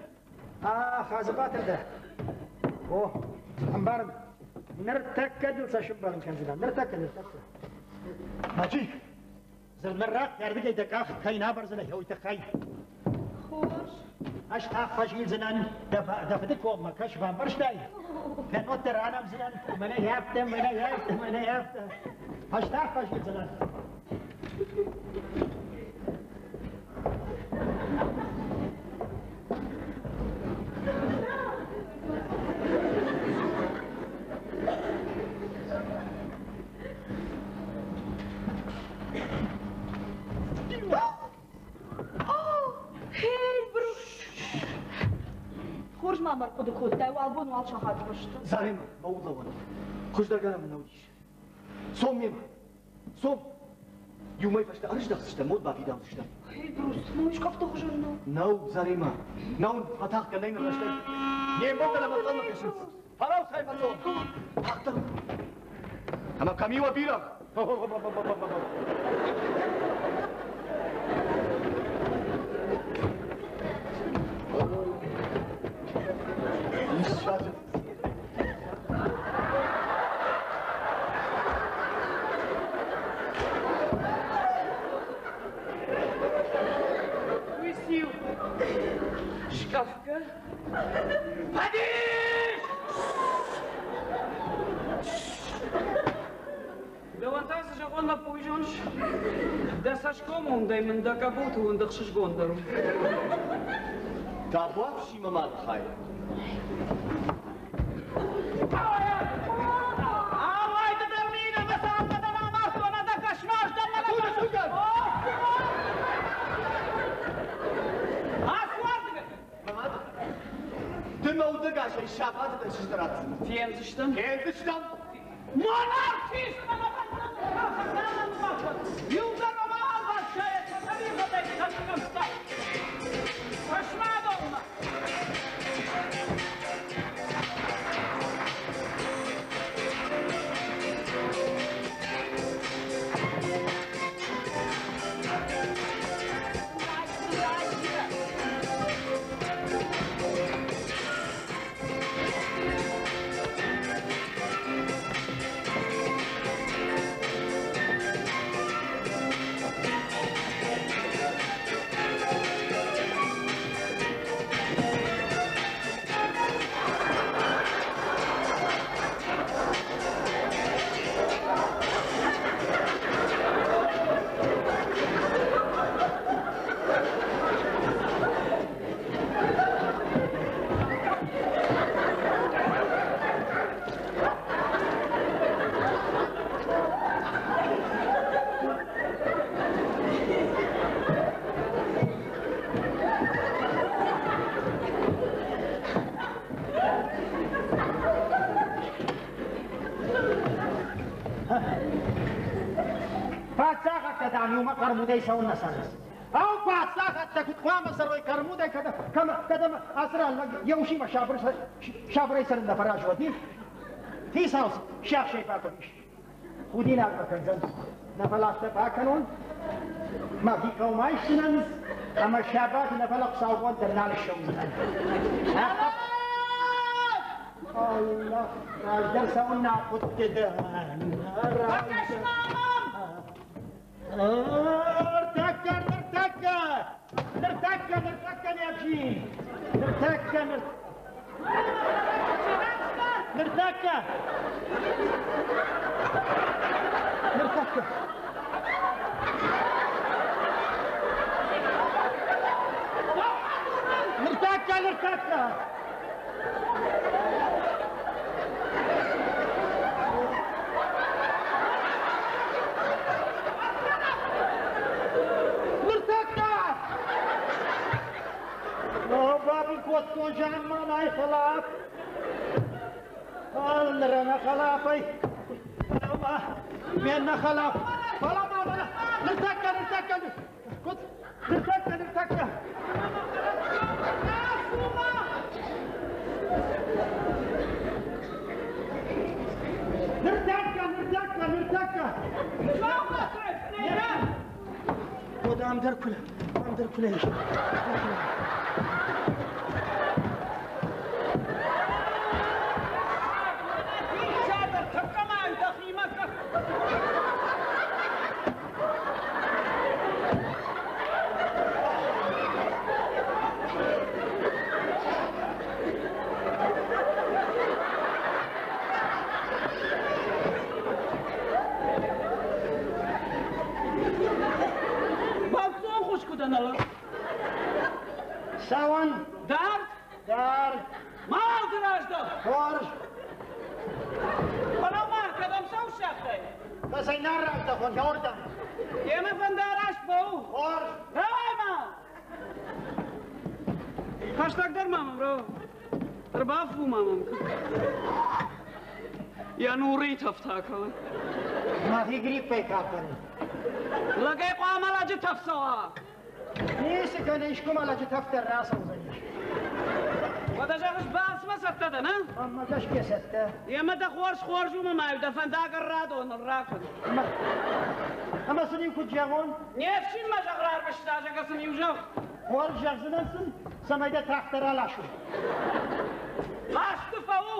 А, Хадзыбатыр дӕ. О, ӕмбарын. Ныртӕккӕ дыл сӕ сымбӕлын кӕндзынӕн. Ныртӕккӕ, ныртӕккӕ. Мачи, Дзырдмӕ ардыгӕй дӕ къах кӕй нӕ абардзынӕ, уый тыххӕй. Хорз. Ӕз та фӕзилдзынӕн дӕ фыды коммӕ, кӕс, бамбӕрстай? Кӕннод дӕ ранӕмдзынӕн, мӕнӕ афтӕ, мӕнӕ афтӕ, мӕнӕ афтӕ. Ӕз та фӕзилдзынӕн. Эльбрус! Хорз ма мӕ ӕрхъуыды кодтай, уал бон уал сахаты фӕстӕ. Заремӕ, мӕ удлӕууӕн. Хуыздӕр гӕнӕн мын нӕ уыдис. Цом мемӕ. Цом. Иу мӕй фӕстӕ ӕрыздӕхдзыстӕм, мод бафидаудзыстӕм. Эльбрус, мӕ скъӕфты хуызӕн нӕу. Нӕу, Заремӕ. Нӕу, фӕтагъд кӕнӕй ныр рӕстӕг. Не мбӕлттӕ нӕм ӕнхъӕлмӕ кӕсынц. Фӕлӕуу, фӕцон. Тагъддӕр. Ӕмӕ кӕм и уӕ бирӕгъ? Уый циу? Скъӕфгӕ? Фӕдис! Дӕуӕн та цы зӕгъон, лӕппу, уый зоныс? Дӕ цӕсгом уындӕй мын дӕ къӕбулты уынд ӕхсызгондӕр у. Табуафси мӕ мады хай. Ды мӕ удӕгасӕй сабаты дӕр чызджы ратдзынӕ. Фендзыстӕм. Фендзыстӕм. Монархист! Иугӕр ӕмӕ алвӕрсӕйӕ тӕригъӕдӕй кӕнынӕмттӕй. Фӕсмӕдонмӕ! Паддзахӕдтӕ, дам, иумӕ хъӕрмудӕй цӕуыннӕ цӕрынц? Ау, паддзахӕдтӕ куыд хъуамӕ цӕрой хъӕрмудӕй, кӕд кӕд ӕмӕ ацы ран лӕг йӕ усимӕ сабырӕй цӕрын нӕ фӕразы, уӕд хицау сиахсӕй бакуыдис. Худинаг мӕ кӕндзӕн. Нӕ фӕлӕ афтӕ бакӕнон, мӕхи хъӕумӕ айсдзынӕн ӕмӕ сабаты нӕ фӕлӕ хуыцаубон дӕр нал ссӕудзынӕн. Аллах, раздӕр цӕуын нӕ хъуыдты дӕ. Бакӕс-ма мӕм! Ныртӕккӕ, ныртӕккӕ! Ныртӕккӕ, ныртӕккӕ не фсин! Ныртӕккӕ, ныртӕккӕ! Ныртӕккӕ! Ныртӕккӕ, ныртӕккӕ! Ныртӕккӕ! Бабын кодтон замманай хӕлаф. Ныр хӕлафӕй. Ме нӕ хӕлаф. Фӕлӕ ма ныртӕккӕ, ныртӕккӕ. Куыд? Ныртӕккӕ, ныртӕккӕ. Ныртӕккӕ, ныртӕккӕ, ныртӕккӕ. Уӕдӕ ам дӕр куы ам дӕр куы нӕ ис. Бӕлццон хуыз куы дӕ нӕ Цӕуӕн. Дард? Дард. Мауал раздӕх! Хорз. Фӕлӕ-ма, кӕдӕм цӕуыс загътай? Кӕцӕй нӕ раздӕхон, еуырдӕм. Демӕ фӕндараст фӕу. Хорз. Давай-ма! Хӕстӕгдӕр ма мӕм рау. Ӕрбафу ма мӕм. Йӕ нурыйы тӕф та кӕлы. Мӕхи гриппӕй кафын. Лӕгӕй хъуамӕ лӕджы тӕф цӕуа. Ницы кӕны, искуы ма лӕджы тӕф дӕр рацӕудзӕнис. Уӕдӕ зӕгъыс, балцмӕ цӕттӕ дӕн, а? Мӕнмӕ гӕсгӕ цӕттӕ. Емӕ дӕ хорз хорз у, мӕ дӕ фӕндаг ӕррадоныл ракӕн. Ӕмӕ сын-иу куыд зӕгъон? Не фсинмӕ зӕгъ рарвыста, зӕгъ сын-иу зӕгъ. Хорз зӕгъдзынӕн сын, цӕмӕй дӕ трактор аласой. Хӕсты фӕу!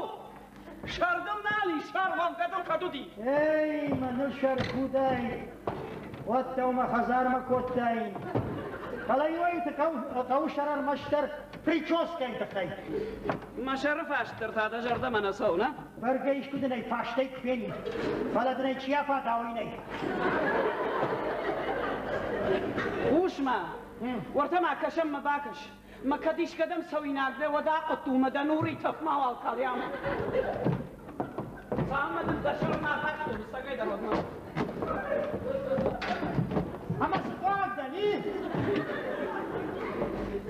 Сӕр дыл нал и, сӕр уӕвгӕ дыл кӕд уыди? Эй, мӕныл сӕр худӕй, уӕд дӕу мӕ хӕдзармӕ кодтаин. Фӕлӕ иуӕй-иуты хъӕуы сӕр ӕрмӕстдӕр прическӕйы тыххӕй. Мӕ сӕры фаст дӕр та дӕ зӕрдӕмӕ нӕ цӕуы, нӕ? Бӕргӕ искуы дын ӕй фастӕй куы фенин, фӕлӕ дын ӕй чи афата, уый нӕй. Хъус-ма, уӕртӕ ма кӕсӕм мӕ бакӕс. Мӕ кӕд искӕдӕм цӕуинаг дӕ, уӕд ахъуытты у мӕ дӕ нурый тӕф мауал калӕм. Цалынмӕ дын дӕ сӕр нӕ ахастон, цӕгӕй дӕр уӕдмӕ. Ӕмӕ цы хъуаг дӕн, и?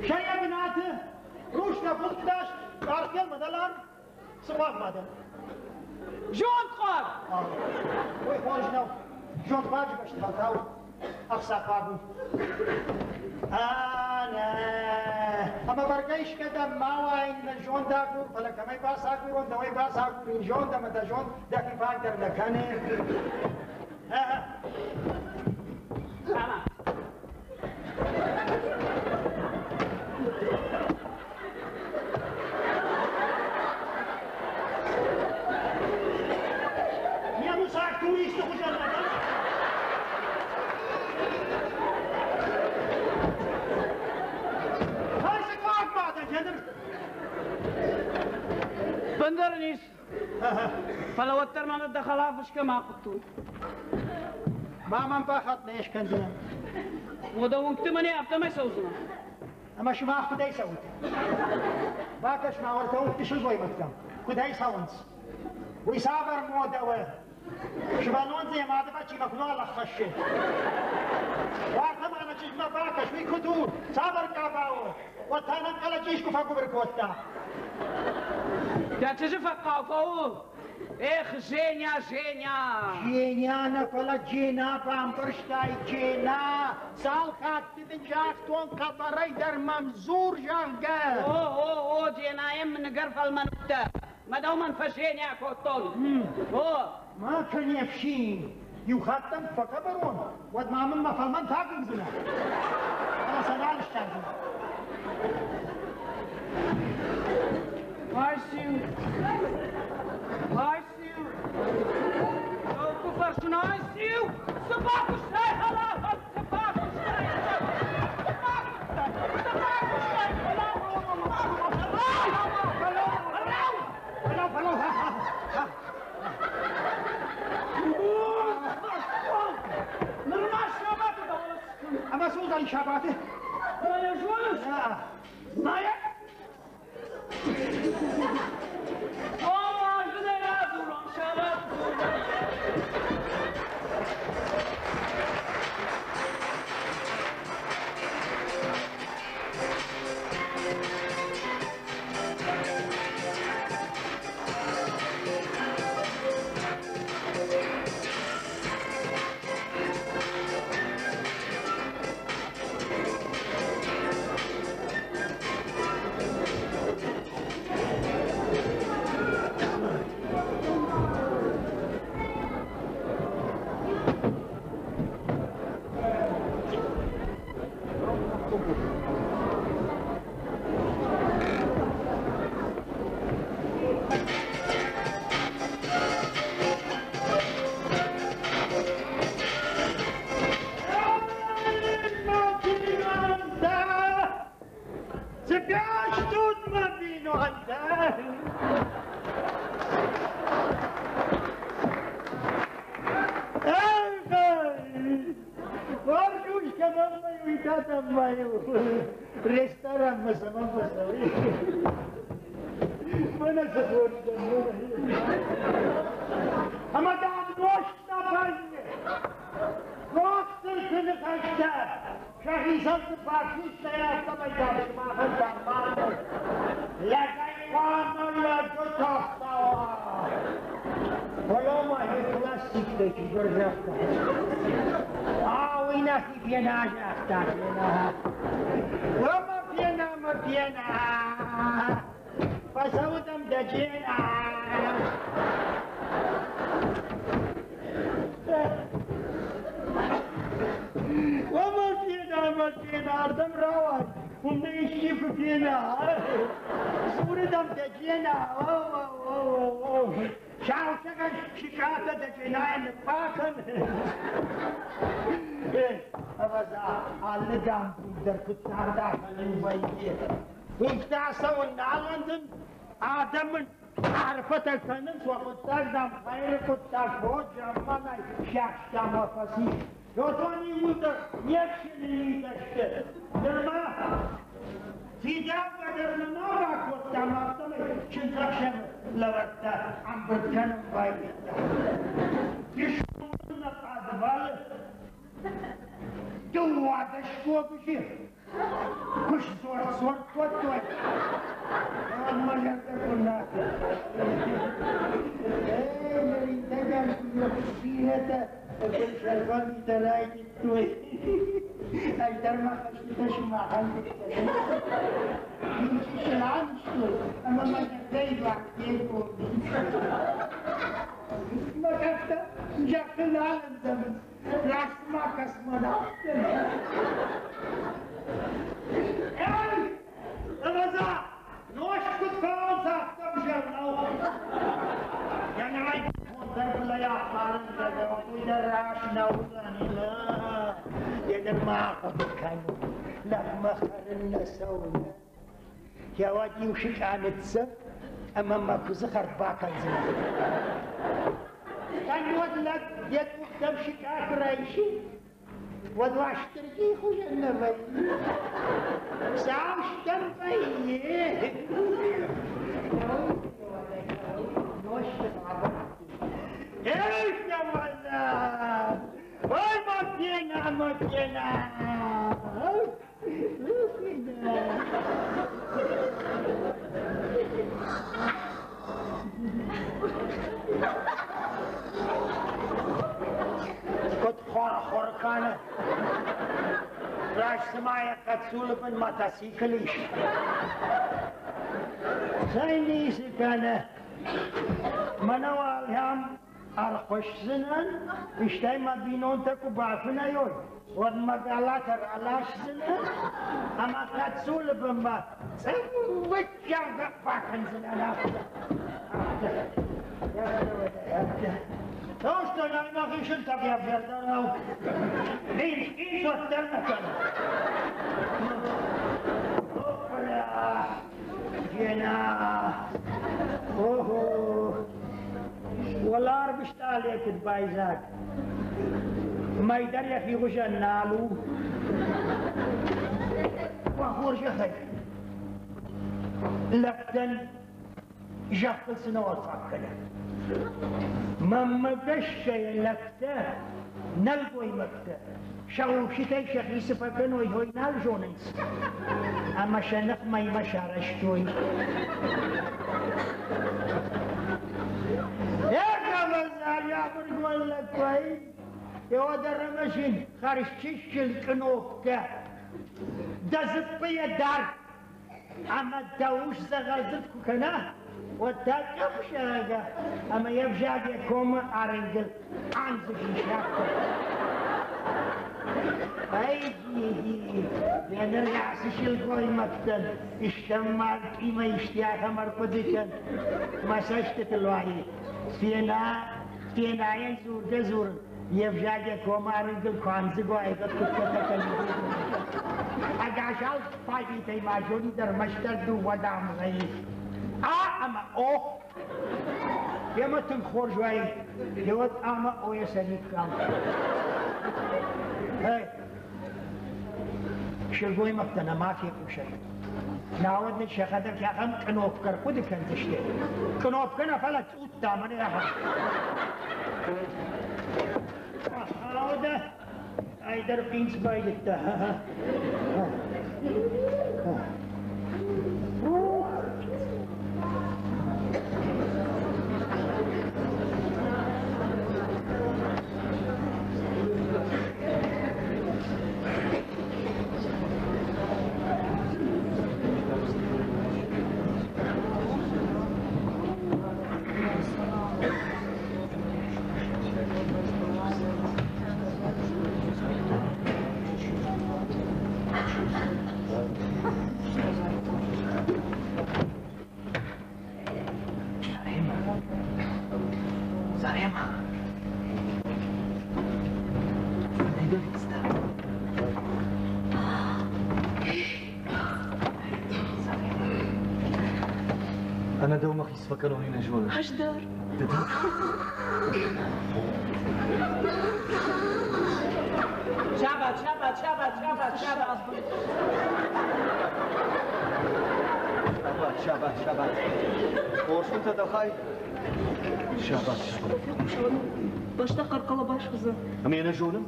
Сӕр йӕ бынаты, рустӕ фылддаст, къарфел мӕ дӕларм, цы хъуаг ма дӕн? Зонд хъуаг! Уый хорз нӕу. Зонд хъуаджы бӕсты фӕлтау ӕхца хъуаг у. А-нӕ, ӕмӕ бӕргӕ искӕдӕм ма уаин мӕ зонд агур, фӕлӕ кӕмӕй бацагурон, дӕуӕй бацагурин зонд ӕмӕ дӕ зонд дӕхи фаг дӕр нӕ кӕны. Ӕмӕ Немыцаг туристы хуызӕн адӕм. Фӕрсыкъуаг бадӕн йӕ Бындӕр ын ис. Фӕлӕ уӕддӕр мӕнӕ дӕ хӕлаф скӕм ахъуыдтон. Ма мӕм бахатт не скӕндзынӕ. Уӕдӕ уынгты мӕнӕ афтӕмӕй цӕудзынӕ. Ӕмӕ сымах куыдӕй цӕут? Бакӕс-ма уӕртӕ уынгты сылгоймӕгтӕм, куыдӕй цӕуынц? Уый цавӕр модӕ у? Сывӕллон дзы йӕ мады бачимӕ куы нал ӕххӕссы. Уӕртӕ ма нӕ чызгмӕ бакӕс, уый куыд у? Цавӕр къаба у? Уӕд та нӕм хъӕлӕджы искуы фӕгуыбыр кодта. Дӕ чызджы фӕхъхъау фӕуы. Эх, Женя, Женя! Женя нӕ, фӕлӕ Джена бамбӕрстай, Джена! Цал хатты дын загътон хъӕбӕрӕй дӕр мӕм дзур, зӕгъгӕ! О, о, о, Дженайӕн мын ӕгӕр фӕлмӕн уыдтӕ. Мӕ дӕумӕн фӕженя кодтон. О! Ма кӕн не фсин! Иу хатт дӕм фӕхъӕбӕр уон, уӕд ма мын мӕ фӕлмӕн фӕхъыгдзынӕ. Ӕмӕ сӕ нал ссардзынӕ. Айсиу! Айсиу! Куы фӕрсын, айсиу! Цы бакуыстай, хӕлафӕн? Цы бакуыстай? Цы бакуыстай? Цы бакуыстай? Фӕлӕу, фӕлӕу! Нырма сабаты дӕуыс. Ӕмӕ цы уыдзӕни сабаты? Мӕ зоныс? Мӕ О, ӕз радзурон сабат Цепяш тут мабинонтӕ! Ресторанмӕ цӕмӕн фӕцӕуи? Мӕнӕ цы хорз дӕн, Ӕмӕ дам нозт нӕ бӕззы. Дохтырты ныхӕстӕ сӕхицӕн цы фашисттӕй афтӕмӕй дам сымахӕн дам марды. Лӕгӕй хъуамӕ лӕджы тохтауа. Фӕлӕ ма йӕ классиктӕй чидӕр загъта. А уый нӕхи фена загъта, фена. Уӕмӕ фена мӕ фена. Фӕцӕуы дӕм дӕ джена. Уӕмӕ фена мӕ фена, ардӕм рауай. Уым дӕ исчи куы фена. Дзуры дӕм дӕ джена. Саусӕгӕн сыкъатӕ дӕ дженайӕн ныппакӕн. Ӕвӕдза, алы дам-дум дӕр куыд тагъд ахӕлиу вӕййы. Уынгты ацӕуын нал уӕндын, адӕм мын арфӕтӕ кӕнынц, уӕ хъуыддаг, дам, хайыры хъуыддаг фод, замманай сиахс, дам, уӕ фӕцис. Уыдон иууылдӕр не фсины митӕ сты. Нырма фидаугӕ дӕр нӕма бакодтам, афтӕмӕй чындзӕхсӕвы лӕвӕрттӕ ӕмбырд кӕнын байдыдта. Дысон нӕ пъадвалы 12 гобызы куы сзор-зор кодтой, уӕд мӕ зӕрдӕ куы нӕ Эй, ныридӕгӕн бирӕтӕ сӕрфӕнтӕ райдыдтой. Ӕз дӕр мӕ хӕстытӕ сымахӕн Иу анызтой, ӕмӕ мӕ зӕрдӕйы дуар фегом. Мӕ къӕхтӕ зӕххыл нал ӕндзӕвынц, раст ма кӕс мӕн афтӕ. Эй, ӕвӕдза, нозт куыд фӕуынц, афтӕ ӕвзӕр нӕу. Йӕ нырӕй дӕр былӕй аппарын уый дӕр раст нӕ уыдзӕни, йӕ ныр ма ахъуыды кӕнут, лӕгмӕ хӕрын нӕ цӕуы. Йӕ уӕд иу сыкъа ныццӕв ӕмӕ мӕ куыдзы хӕрд бакӕндзынӕ. Кӕннод лӕг йӕ къухтӕм сыкъа куы райсы, уӕд Уастырджийы хуызӕн нӕ вӕййы. Сау стӕм вӕййы. Эй, Ой, Макена, Макена! Куыд хор-хор кӕны. Раст цыма йӕ хъӕццулы бын мотоцикл ис. Цӕй ницы кӕны. Мӕнӕ уал ӕм ӕрхуысдзынӕн, стӕй мӕ бинонтӕ куы бафынӕй уой, уӕд мӕ галатӕ раласдзынӕн ӕмӕ хъӕццулы бынмӕ цъыввыччагъ бакӕндзынӕн афтӕ. Афтӕ. Афтӕ. Тостон ӕмӕ сынтӕг ӕвзӕрдӕр нӕу. Ин уӕддӕр нӕ кӕны. Опра! Гена! Охо! Уӕларв стъалыйӕ куыд байдзаг, мӕй дӕр йӕхи хуызӕн нал у. Уӕ хорзӕхӕй, лӕгтӕн зӕххыл цы нӕ фаг кӕны. Мӕнмӕ гӕсгӕ лӕгтӕ, нӕлгоймӕгтӕ сӕ усытӕй сӕхи цы фӕкӕной, уый нал зонынц ӕмӕ сӕ ныхмӕимӕ сарӕзтой. Ӕвӕдза, хӕрзчысыл кънопкӕ, дӕ дзыппы йӕ дар ӕмӕ дӕ ус дзӕгъӕлдзырд куы кӕна, уӕд та къӕпсӕгӕ ӕмӕ йе взаг йӕ комы арӕнгыл андзыг ис афтӕ. Ӕй, йӕ ныр ацы сылгоймӕгтӕн истӕм мартъимӕ исты ахӕм ӕрхъуыды кӕн, мӕ цӕстытыл уайы. Фена, фенайӕн дзургӕ-дзурын йе взаг йӕ комы арынгыл куы андзыг уаид, уӕд куыдтӕ кӕнид. Ӕгас алфавитӕй ма зонид ӕрмӕстдӕр дыууӕ дамгъӕйы А ӕмӕ О. Йемӕ тынг хорз уаид, йеуӕд ӕмӕ О-йӕ сӕниккам. Эй, сылгоймӕгтӕ нӕма фехъусӕд. Науӕд нын сӕхӕдӕг ахӕм кънопкӕ ӕрхъуыды кӕндзысты. Кънопкӕ нӕ, фӕлӕ цъутта мӕнӕ ахӕм. Ахаудӕ, айдӕр хъинц байдыдта. Ӕнӕ дӕу мӕхи цы фӕкӕнон, уый нӕ зонын. Ӕз дӕр. Ды дӕр? Сабат, сабат, сабат, сабат, сабат. Сабат, сабат, сабат. Хорз фынтӕ дӕ хай. Сабат, сабат. Фехъусон. Бӕстӕ хъӕр-хъӕлӕба суыдзӕн. Ӕмӕ йӕ нӕ зонын?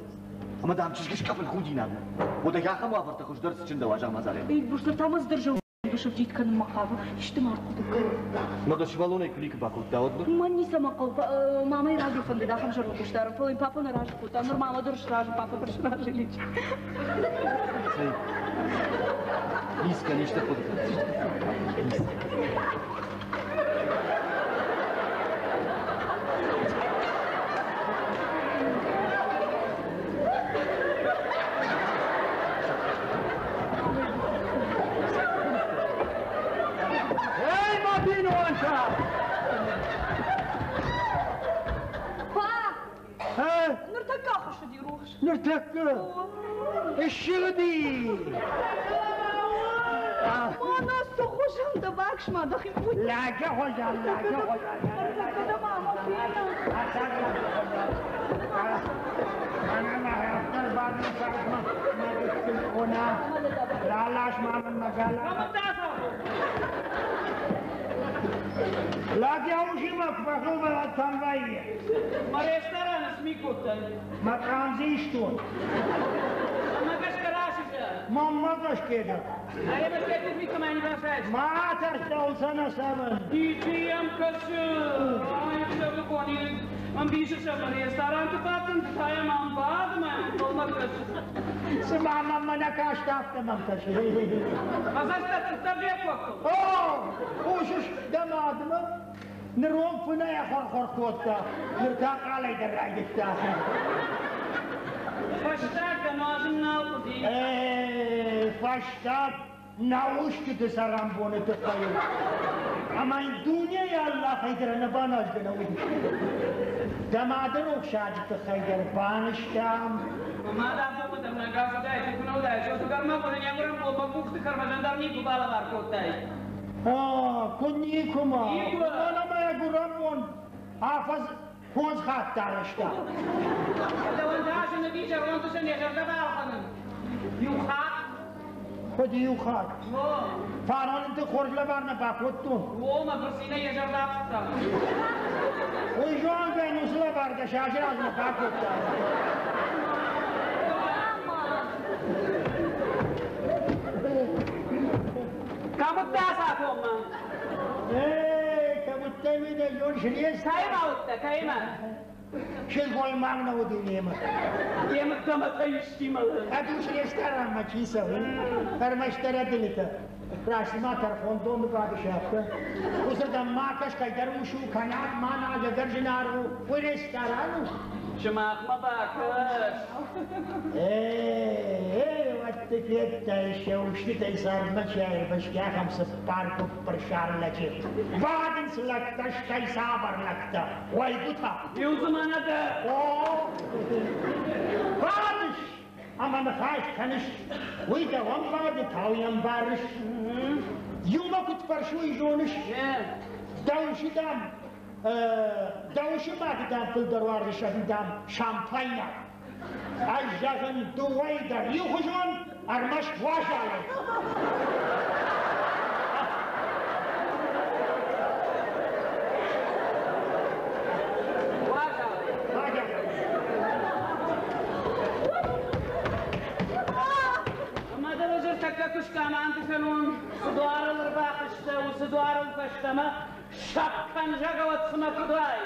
Ӕмӕ, дам, чызг скъӕфын худинаг у. Уӕдӕ ахӕм уавӕртӕ хуыздӕр цы чындӕуа Замазарӕн? Эльбрус, та ма цыдӕр сывджид кӕнынмӕ хъавы. Исты ма ӕрхъуыды кӕн. Мӕ дӕ сывӕллонӕй куы никуы бакодта, уӕд ныр? Мӕн ницӕмӕ хъӕуы. Мамӕйы рагӕй фӕндыд ахӕм зӕронд ус дарын, фӕлӕ йын папа нӕ разы кодта. Ныр мамӕ дӕр сразы, папа дӕр сразы Ильич. Цӕй, ницкӕн, исты хъуыды кӕн. Эй, мӕ бинонтӕ! Па! Ныртӕккӕ ахуыссыди рухс. Ныртӕккӕ? Ссыгъди! Мӕнӕ цы хуызӕн дӕ баксма дӕхи Лӕджы хуызӕн, лӕджы хуызӕн. Ныртӕккӕ дӕ мама фена. Ралас ма мын мӕ гала. Лӕг йӕ усимӕ куы фӕхыл вӕййы. Мӕ рестораны сми кодтай. Мӕ къамдзы истон. Мӕ гӕсгӕ расызӕ. Мамма гӕсгӕ дӕр. Ма тӕрсдӕуцӕнӕ сӕвӕн. Ичи йӕм кӕсы. Ӕхсӕвыгон ӕмбисы сӕвӕн ресторанты бадын, та йӕм ам бады, мӕ ӕнхъӕлмӕ кӕсы. Цыма мӕм нӕ каст, афтӕ мӕм кӕсы. Ӕзӕстӕ тыхтӕ фекодтон. О, хъусыс дӕ мадмӕ? Нырон фынӕйӕ хор-хор кодта, ныр та хъалӕй дӕр райдыдта. Фӕстаг дӕ нуазын нал хъуыди. Фӕстаг нӕ устыты цӕрӕнбоны тыххӕй. Ӕмӕ йын дунейы Аллахӕй дӕр нӕ баназгӕ нӕ уыдис. Дӕ мады рухсаджы тыххӕй дӕр банызтам. Мад абоны дӕр нӕ гасудаид, куы нӕ уыдаид, сугар ма куы не гуырӕн бон мӕ къухты кӕрмӕзӕн дӕр никуы балӕвар кодтай. Куы никуы ма. Никуы. Уымӕн ӕмӕ йӕ гуырӕн бон афӕдз фондз хатты арӕзта. Дӕуӕн та зын зӕронд усӕн йӕ зӕрдӕ балхӕнын. Иу хатт. Куыд иу хатт? Фарон ын хорз лӕвар нӕ бакодтон. О, мӕ фырцинӕй йӕ зӕрдӕ афтыдта. Уый зонгӕ уыцы лӕвар дӕ сазы размӕ бакодта. Кӕм уыдтӕ ацафонмӕ? Эй, кӕм уыдтӕ, уый дӕ зон срез. Кӕимӕ уыдтӕ, кӕимӕ? Сылгоймаг нӕ уыди немӕ. Йе мгӕмӕтӕ истимӕ. Ӕдус ресторанмӕ чи цӕуы, ӕрмӕстдӕр ӕдылытӕ. Раст ма тӕрхондоны бадыс афтӕ. Уыцырдӕм ма кӕс, кӕйдӕр ус у, кӕнӕ ма нал ӕгӕр зынаргъ у, уый ресторан у. Сымахмӕ бакӕс. Эй, уӕд ты федтай, сӕ устытӕй цардмӕ чи аирвӕзти, ахӕм цыппар гуыппырсар лӕджы. Бадынц лӕгтӕ, стӕй цавӕр лӕгтӕ? Уӕйгуытӕ. Иу дзы мӕнӕ дӕ. О, бадыс ӕмӕ ныхас кӕныс, уый дӕуӕн бады, тауйӕн барыс. Иумӕ куыд фӕрсой, зоныс? Дӕусы, дам, дӕусы мады, дам, фылдӕр уарзыс ӕви, дам, шампайнаг. Ӕз зӕгъын дыууӕйы дӕр иухуызон, ӕрмӕст уазалӕй. Ӕмӕ дӕ ныртӕккӕ куы скъаманды кӕнон, цы дуарыл ӕрбахызтӕ, уыцы дуарыл фӕстӕмӕ сӕпп кӕн, зӕгъӕуӕд цымӕ куыд уай?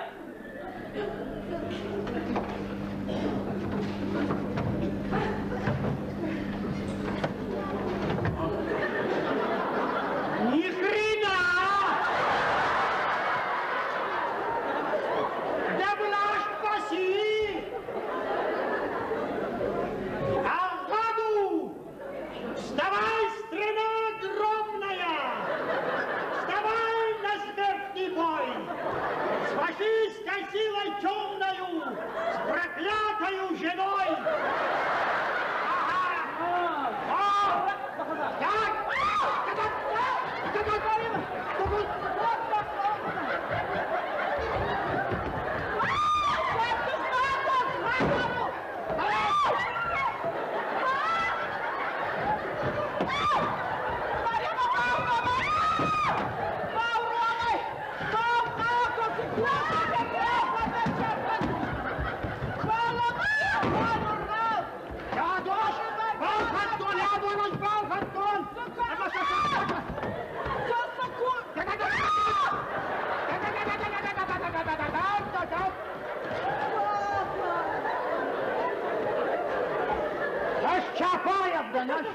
Ни хрена! Да была спаси! Алгаду! Вставай, страна огромная! Вставай на смертный бой! С фашистской силой темной Ӕз Чапаев дӕн, ӕз.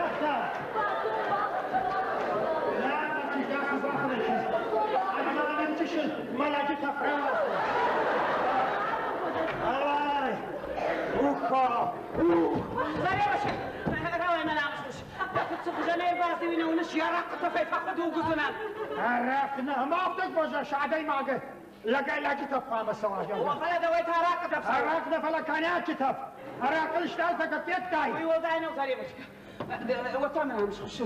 Ӕхта. Мӕлӕджы тӕф рауагъта. Ай, уха, ух! Рауай мӕ намысхуыз. Дӕ фыд цы хуызӕнӕй ӕрбацыди, уый уыныс, йӕ арахъхъы тӕфӕй фӕхуыдуг уыдзынӕн. Арахъ нӕ, ӕмӕ афтӕ куы адӕймагы лӕгӕй лӕджы тӕф хъуамӕ цӕуа. О, фӕлӕ дӕуӕй та арахъхъы тӕф цӕуы. Арахъ нӕ, фӕлӕ коньячы тӕф. Арахъыл стӕлтӕ федтай. Уый уӕлдай нӕу, Заревочка. Уӕд та мӕ намысхуыз.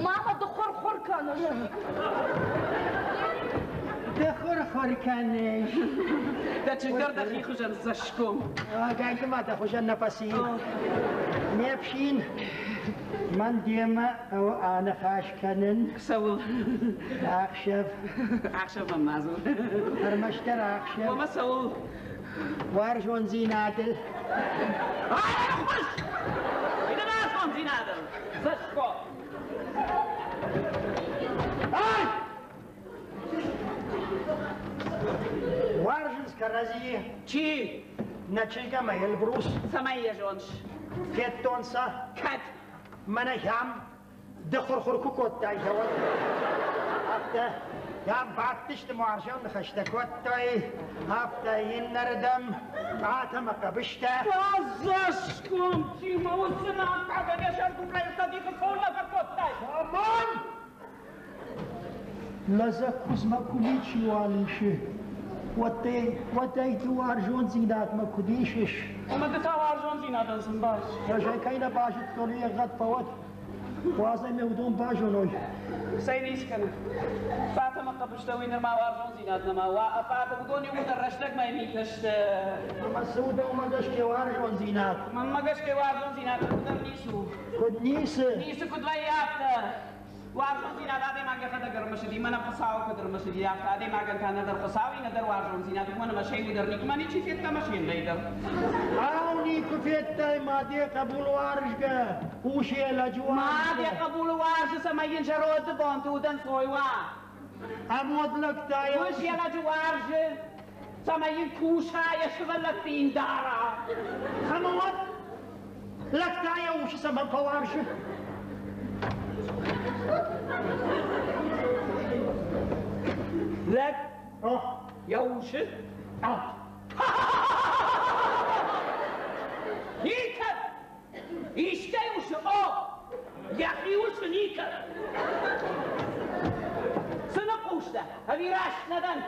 Мама, ды хуыр-хуыр кӕныс. Ды хуыр-хуыр кӕныс. Дӕ чызг дӕр дӕхи хуызӕн цӕсгом. Гайты ма дӕ хуызӕн нӕ фӕци. Ме фсин, мӕн демӕ хъӕуы аныхас кӕнын. Цӕуыл? Ӕхсӕв. Ӕхсӕв мӕм ма дзур. Ӕрмӕстдӕр ӕхсӕв. Омӕ цӕуыл? Уарзондзинадыл. Ӕрхуыс! Уый уарзондзинадыл. Цӕсгом. Ай! Уарзынц кӕрӕдзийы. Чи? Нӕ чызг ӕмӕ Эльбрус. Цӕмӕй йӕ зоныс? Федтон сӕ. Кӕд? Мӕнӕ хӕм ды хуыр-хуыр куы кодтай, уӕд. Афтӕ йӕм бадтысты уарзон ныхӕстӕ кодтой, афтӕ иннӕрдӕм пъатӕ мӕ хъӕбыстӕ. Ӕдзӕсгом Тима, уыцы нӕмттӕ йӕ сӕрдурӕй ӕртӕ цӕуылнӕ фӕкодтай? Амон! Лӕдзӕг куыдзмӕ куы ничиуал исы, уӕд ӕй ды уарзондзинадмӕ куыд исыс? Ӕмӕ ды та уарзондзинадӕн цы мбарыс? Ӕз ӕй кӕй нӕ базыдтон, уый ӕгъгъӕд фӕуӕд. Уадз ӕмӕ уыдон базоной. Цӕй ницы кӕны. Пъатӕ мӕ хъӕбыстӕ уый нырма уарзондзинад нӕма уа. Пъатӕ уыдон иууылдӕр рӕстӕгмӕйы митӕ сты. Ӕмӕ цы у дӕумӕ гӕсгӕ уарзондзинад? Мӕнмӕ гӕсгӕ уарзондзинад ӕппындӕр ницы у. Куыд ницы? Ницы, куыд вӕййы, афтӕ. Уарзондзинад адӕймаг йӕхӕдӕг ӕрымысыди, мӕнӕ Хуыцауы куыд ӕрымысыди, афтӕ адӕймагӕн та нӕдӕр Хуыцауи, нӕдӕр уарзондзинад, уымӕн ӕмӕ сӕ иуы дӕр никуыма ничи федта ӕмӕ се ннӕйы дӕр. Ау, никуы федтай ма дӕ хъӕбул уарзгӕ, ус йӕ лӕджы уарзгӕ? Мад йӕ хъӕбулы уарзы, цӕмӕй йын зӕронды бонты удӕнцой уа. Ӕмуд лӕгтӕ йӕ Ус йӕ лӕджы уарзы, цӕмӕй йын куса, йӕ сывӕллӕтты йын дара. Ӕмӕ уӕд лӕгтӕ йӕ усы цӕмӕн фӕуарзы? Лӕг йӕ усы? Никӕд! Искӕй усы, о! Йӕхи усы никӕд! Цы ныхъхъус дӕ? Ӕви раст нӕ дӕн?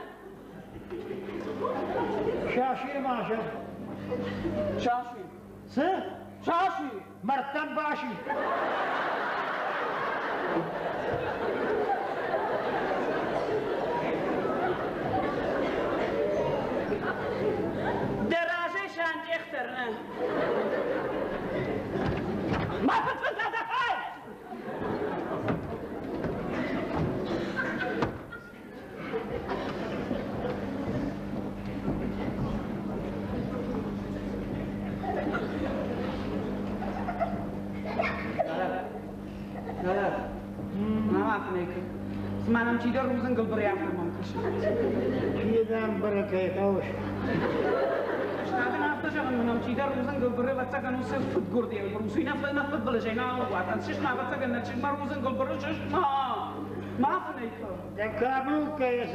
Шаши ма зӕгъ. Шаши. Цы? Шаши. Мӕрдтӕм баши. Дӕ разӕй санчъехдӕр нӕ. Ма фыдфынтӕ дӕ хай! Цыма нӕм чидӕр рудзынгыл бырӕгъты мӕм кӕсы. Чи дӕм быры, кӕй хъӕуыс? Стадын афтӕ зӕгъын, нӕм чидӕр рудзынгыл быры, ӕвӕццӕгӕн, уыцы фыдгуырд Эльбрус. Уый нӕ фыдбылызӕй нал ныууадздзӕн. Сыст ма, ӕвӕццӕгӕн, нӕ чызг ма рудзынгыл быры, сыст ма! Ма фынӕй кӕн. Дӕ каблуккӕ йӕ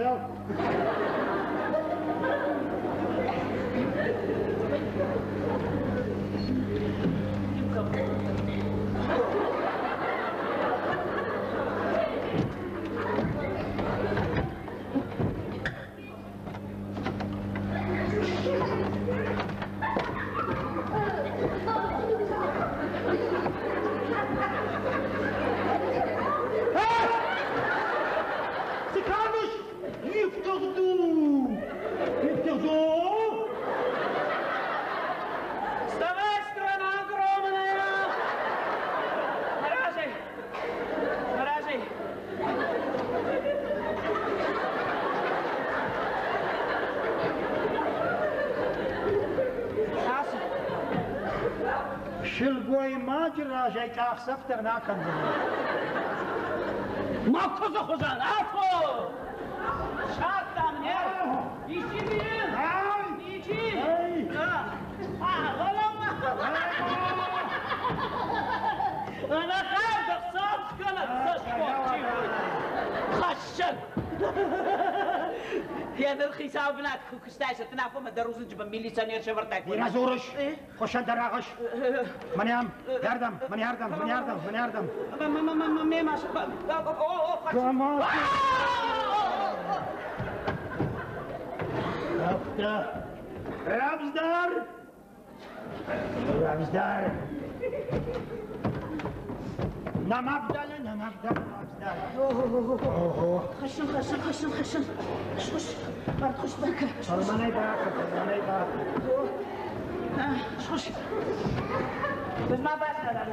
Цы кӕныс? Ифтыгъд у! Ифтыгъд у! Сылгоймаджы разӕй къахдзӕф дӕр нӕ акӕндзынӕ. Ма куыдзы хуызӕн, ацу! Сардтам не! Исчи биры? Ничи? Ӕнӕхъӕр ӕхсӕв скӕнӕд цӕсгом чи хӕссӕг! Йӕ ныр хицауы бынат куы куыстай, сӕттын афонмӕ дӕ рудзынджы бын милиционер сӕвӕрдтай. Бирӕ дзурыс? Хуыссӕн дӕ рагъыс. Мӕнӕ ам, ардӕм, мӕнӕ ардӕм, мӕнӕ ардӕм, мӕнӕ ардӕм. Мемӕ Афтӕ. Рӕвдздӕр! Рӕвдздӕр! Нӕма вдӕлы, нӕма вдӕлы, рӕвдздӕр. Хӕссын, хӕссын, хӕссын, хӕссын. Схуыс, ӕртхуыс бакӕ. Фӕлмӕнӕй бакӕ, фӕлмӕнӕй бакӕ. Схуыс. Ӕз ма баззадӕн.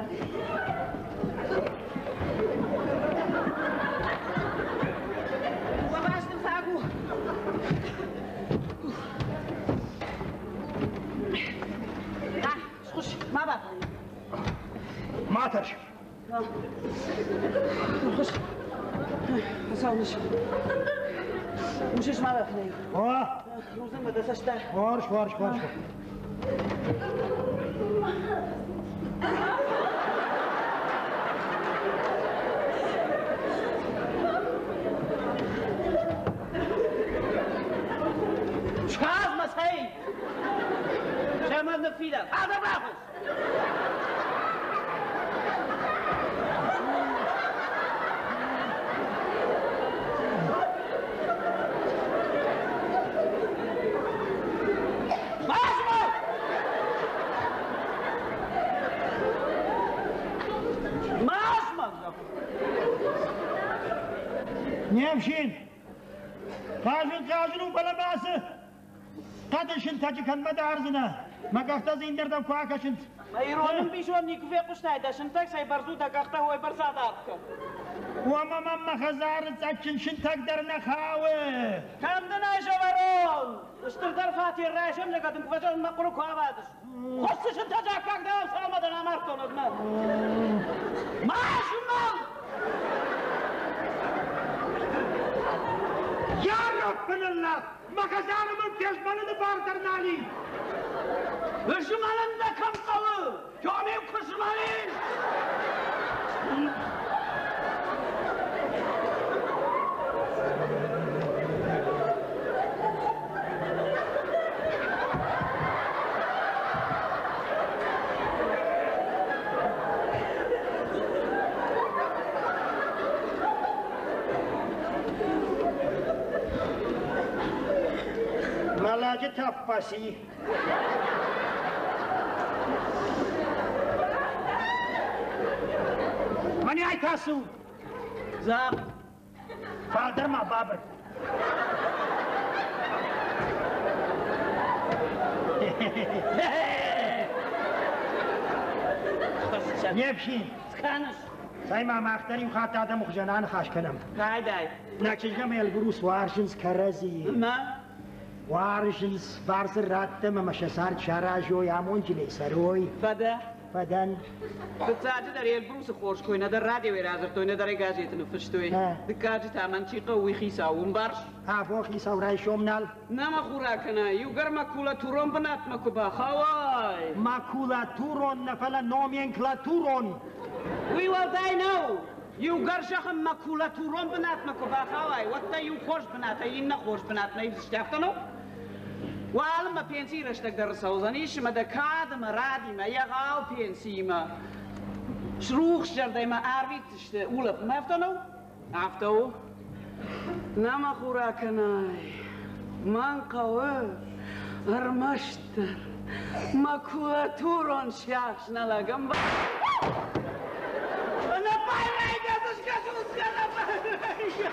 Уӕ фаг у. Схуыс, ма бафӕнды. Ма тӕрс. Схуыс. Цӕуыныс. Усыс ма бафынӕй. О! Рудзынгмӕ дӕ цӕст дар. Хорз, хорз, хорз. Суадз мӕ, цӕй! Сӕмӕ ныффидар. Адӕм рахыз! Базмӕл! Базмӕл! Не фсин, хъазын хъазын у, фӕлӕ ма цы? Хъӕды сынтӕджы кӕнмӕ дардзынӕ, мӕ къӕхтӕ дзы иннӕрдӕм куы акӕсынц. Мӕ ирон ӕмбисонд никуы фехъуыстай, дӕ сынтӕг цӕй бӕрз у, дӕ къӕхтӕ уой бӕрц адаргъ кӕн. Уӕмӕ мӕм мӕ хӕдзары цъӕтджын сынтӕг дӕр нӕ хауы. Кӕм дын ӕй сӕвӕрон? Стырдӕр фатер райсӕм, зӕгъӕ дын куы фӕзӕгъын, мӕ хъуыры куы абадыс. Хуыссы сынтӕджы аккаг дӕ цалмӕ дӕн амардтон ӕз мӕ. Ма змӕл! Йа раппыныллӕг! Мӕ хӕдзары мын фезмӕлыны бар дӕр нал и! Змӕлын дӕ кӕм хъӕуы? Ёмиу куы змӕлин! Мӕ лӕджы тӕф фӕци. Мӕнӕй та цы у? Зӕгъ. Фалдӕр ма бабыр. Не фсин. Скӕныс. Цӕй-ма мах дӕр иу хатт адӕмы хуызӕн аныхас кӕнӕм. Райдай. Нӕ чызг ӕмӕ Эльбрус уарзынц кӕрӕдзийы. Мӕ? Уарзынц, бардзыр раттӕм ӕмӕ сӕ цард саразой, амондджынӕй цӕрой. Фӕдӕ? Фӕдӕн. Фыццаджыдӕр Эльбрусы хорз кой нӕдӕр радиойы радзырдтой, нӕдӕр ӕй газеты ныффыстой. Дыккаджы та мӕн чи хъӕуы, уый хицау, уым барс. Абон хицау райсом нал. Нӕ мӕ хур акӕна, иугӕр макулатурон бынатмӕ куы бахауай. Макулатурон нӕ, фӕлӕ номенклатурон. Уый уӕлдай нӕу. Иугӕр зӕгъын макулатурон бынатмӕ куы бахауай, уӕд дӕ иу хорз бынатӕй иннӕ хорз бынатмӕ ивдзысты, афтӕ нӕу? Уалынмӕ пенсийы рӕстӕг дӕр ӕрцӕудзӕнис ӕмӕ дӕ кад ӕмӕ радимӕ, егъау пенсиимӕ срухс зӕрдӕмӕ арвитдзысты улӕфынмӕ, афтӕ нӕу? Афтӕ у. Нӕ мӕ хур акӕнай, мӕн хъӕуы ӕрмӕстдӕр макулатурон сиахс нӕ лӕгӕмбал. Ӕнӕбайрайгӕ дзы скӕсут, ӕнӕбайрайгӕ!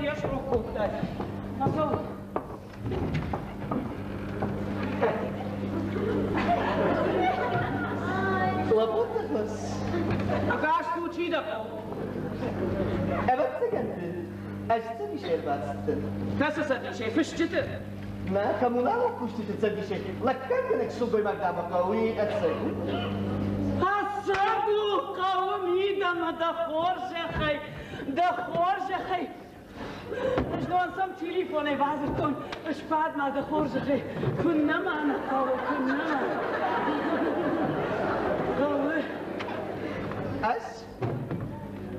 йӕ срог кодтай. Ацӕуын. Лабутнахос. Ӕгас цу, чи дӕ хъӕуы? Ӕвӕццӕгӕн дын ӕз цӕдисӕй ӕрбацыдтӕн. Кӕцы цӕдисӕй? Фысджыты? Мӕ коммуналон кусджыты цӕдисӕй лӕггадгӕнӕг сылгоймаг дӕмӕ хъӕуы, уый ӕцӕг у? Ӕцӕг у, хъӕуы мидӕмӕ дӕ хорзӕхӕй, дӕ хорзӕхӕй. Знон сӕм телефонӕй бадзырдтон, сбад ма дӕ хорзӕхӕй, куыннӕ ма нӕ хъӕуы, куыннӕ ма. Хъӕуы. Ӕз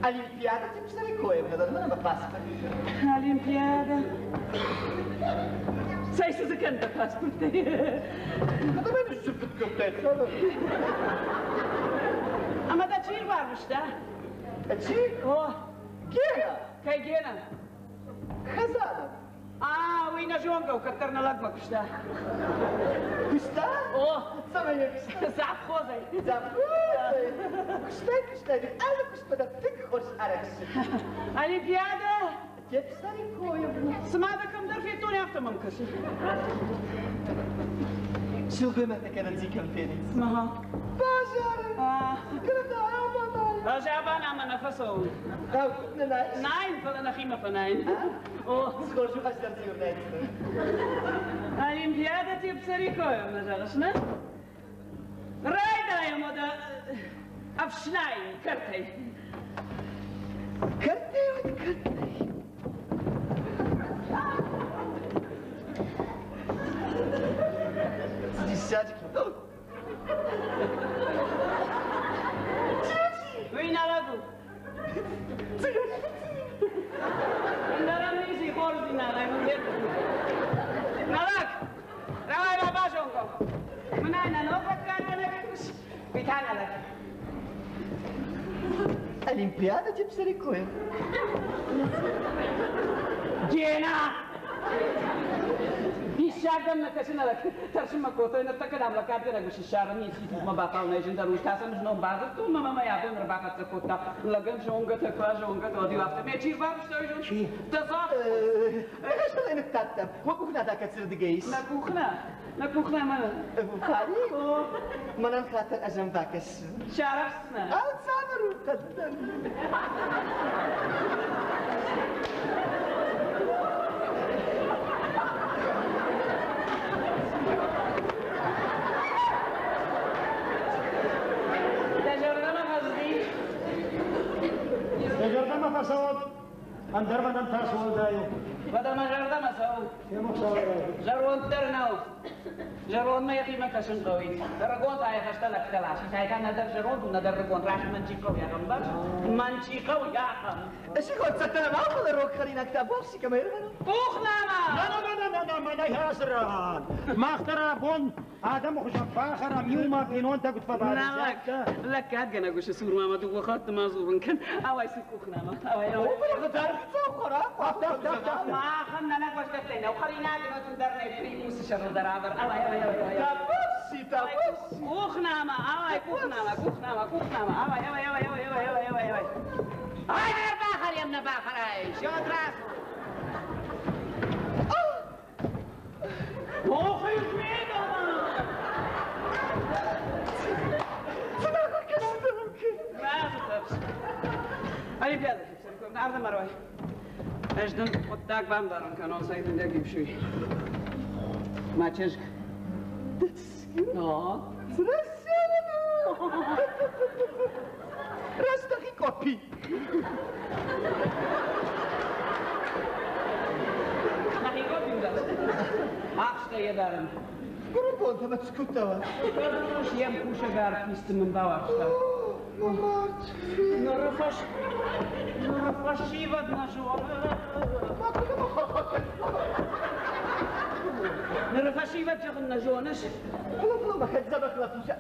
Олимпиада Тепсарикоевна, мӕ паспорт. Олимпиада. Цӕй цы дзы кӕн дӕ паспорттӕй? Ӕмӕ дӕ чи рбарвыста? Чи? О. Гена! Кӕй Гена? Хазанов. А, уый нӕ зонгӕ у, кӕддӕр нӕ лӕгмӕ куыста. Куыста? О. Цӕмӕй йӕ куыста? Завхозӕй. Завхозӕй? Куыстай, куыстай, алы куыстмӕ дӕр тынг хорз арӕхсы. Олимпиада? Тепсарикоевна. Цыма дӕ кӕмдӕр федтон, афтӕ мӕм кӕсы. Сылгоймӕгтӕ кӕрӕдзи кӕм фенынц? Ага. Базары! Ӕз абанамӕ нӕ фӕцӕуын. Найын, фӕлӕ нӕхимӕ фӕнайын. О, Хорз у хӕстӕрдзиурнӕйты. Олимпиада Тепсарикоевна, зӕгъыс, нӕ? Райдайӕм уӕдӕ ӕфснайын кӕртӕй. Кӕртӕй уыд кӕртӕй. Диссаджы Уый нарӕг у. Ӕндӕрӕн ницы хорздзинадӕй мын Нарӕг! Рауай ма базонгӕ. Мынӕй нӕ ног лӕггадгӕнӕг ус, уый та нӕ лӕг. Олимпиада Тепсарикоя. Гена! Диссагӕн нӕ кӕсын ӕлӕг тӕрсын мӕ кодтой, ныртӕккӕ дам лӕггадгӕнӕг ус ссарын институтмӕ бахауынӕй зындӕр у. Та сӕм знон бадзырдтон, мӕ мӕ абон ӕрбахӕццӕ кодта. Лӕгӕн зонгӕтӕ куы зонгӕтӕ, уӕд-иу афтӕ ме чи рбарвыста, уый зон. Чи? Дӕ дзуапп. Ныхӕстӕ ныттадтам. Уӕ къухнӕ та кӕцырдыгӕй ис? Нӕ къухнӕ? Нӕ къухнӕ мӕ. Хари? Мӕнӕн хатыр ӕзӕм бакӕс. Сарӕхстнӕ. Ау, цавӕр у хъӕддӕр? Дӕ зӕрдӕмӕ фӕцыди? Дӕ зӕрдӕмӕ фӕцӕуӕд, ӕндӕр мӕнӕн тас уӕлдай у. Уӕдӕ мӕ зӕрдӕмӕ цӕуы. Зӕронд дӕр нӕу. Зӕрондмӕ йӕхимӕ кӕсын хъӕуид. Ӕрыгон та йӕ хӕстӕ лӕгтӕ ласид. Ай та нӕдӕр зӕронд у, нӕдӕр рыгон. Раст мӕн чи хъӕуы, ахӕм бӕрц. Мӕн чи хъӕуы, ахӕм. Сихор цӕттӕ нӕма, фӕлӕ рог хӕринӕгтӕ бохси кӕмӕй ӕрвӕрон? Къухнӕмӕ! На, на, на, на, на, мӕнӕй хӕсран. Мах дӕр абон адӕмы хуызӕн бахӕрӕм, иумӕ бинонтӕ куыд фӕбадынц, афтӕ. Лӕггадгӕнӕг усы цурмӕ мӕ дыууӕ хатты ма дзурын кӕн. Ауай цы къухнӕмӕ. Ауай, ауай. Афтӕ, афтӕ, афтӕ. Махӕн нӕ нӕгуӕздӕттӕй нӕу хӕринаг нотын дӕр нӕй примусы сӕрыл дӕр ӕвӕр. Ауай, ауай, ауай, ауай. Таппси, таппси. Къухнӕмӕ, ауай, къухнӕмӕ, къухнӕмӕ, къухнӕмӕ, ауай, ауай, ауай, ауай, ауай, ауай, ауай, ауай. Ай, нӕ бахӕрӕм, нӕ бахӕрай. Счет раз. Ох, измена! Олимпиада, ардӕм ӕруай. Ӕз дын хъуыддаг бамбарын кӕнон, цӕй мидӕг ис уый. Мӕ чызг. О. Растахи къопи. Нӕхи къопи уыдаст. Ахста йӕ дарын. Гуырыбонтӕ мӕ скуыдтӕуа. Кӕд йӕм кусӕг артисты мын бауарзта. Ныры фӕсивӕд нӕ зоны. Ныры фӕсивӕд зӕгъын нӕ зоныс.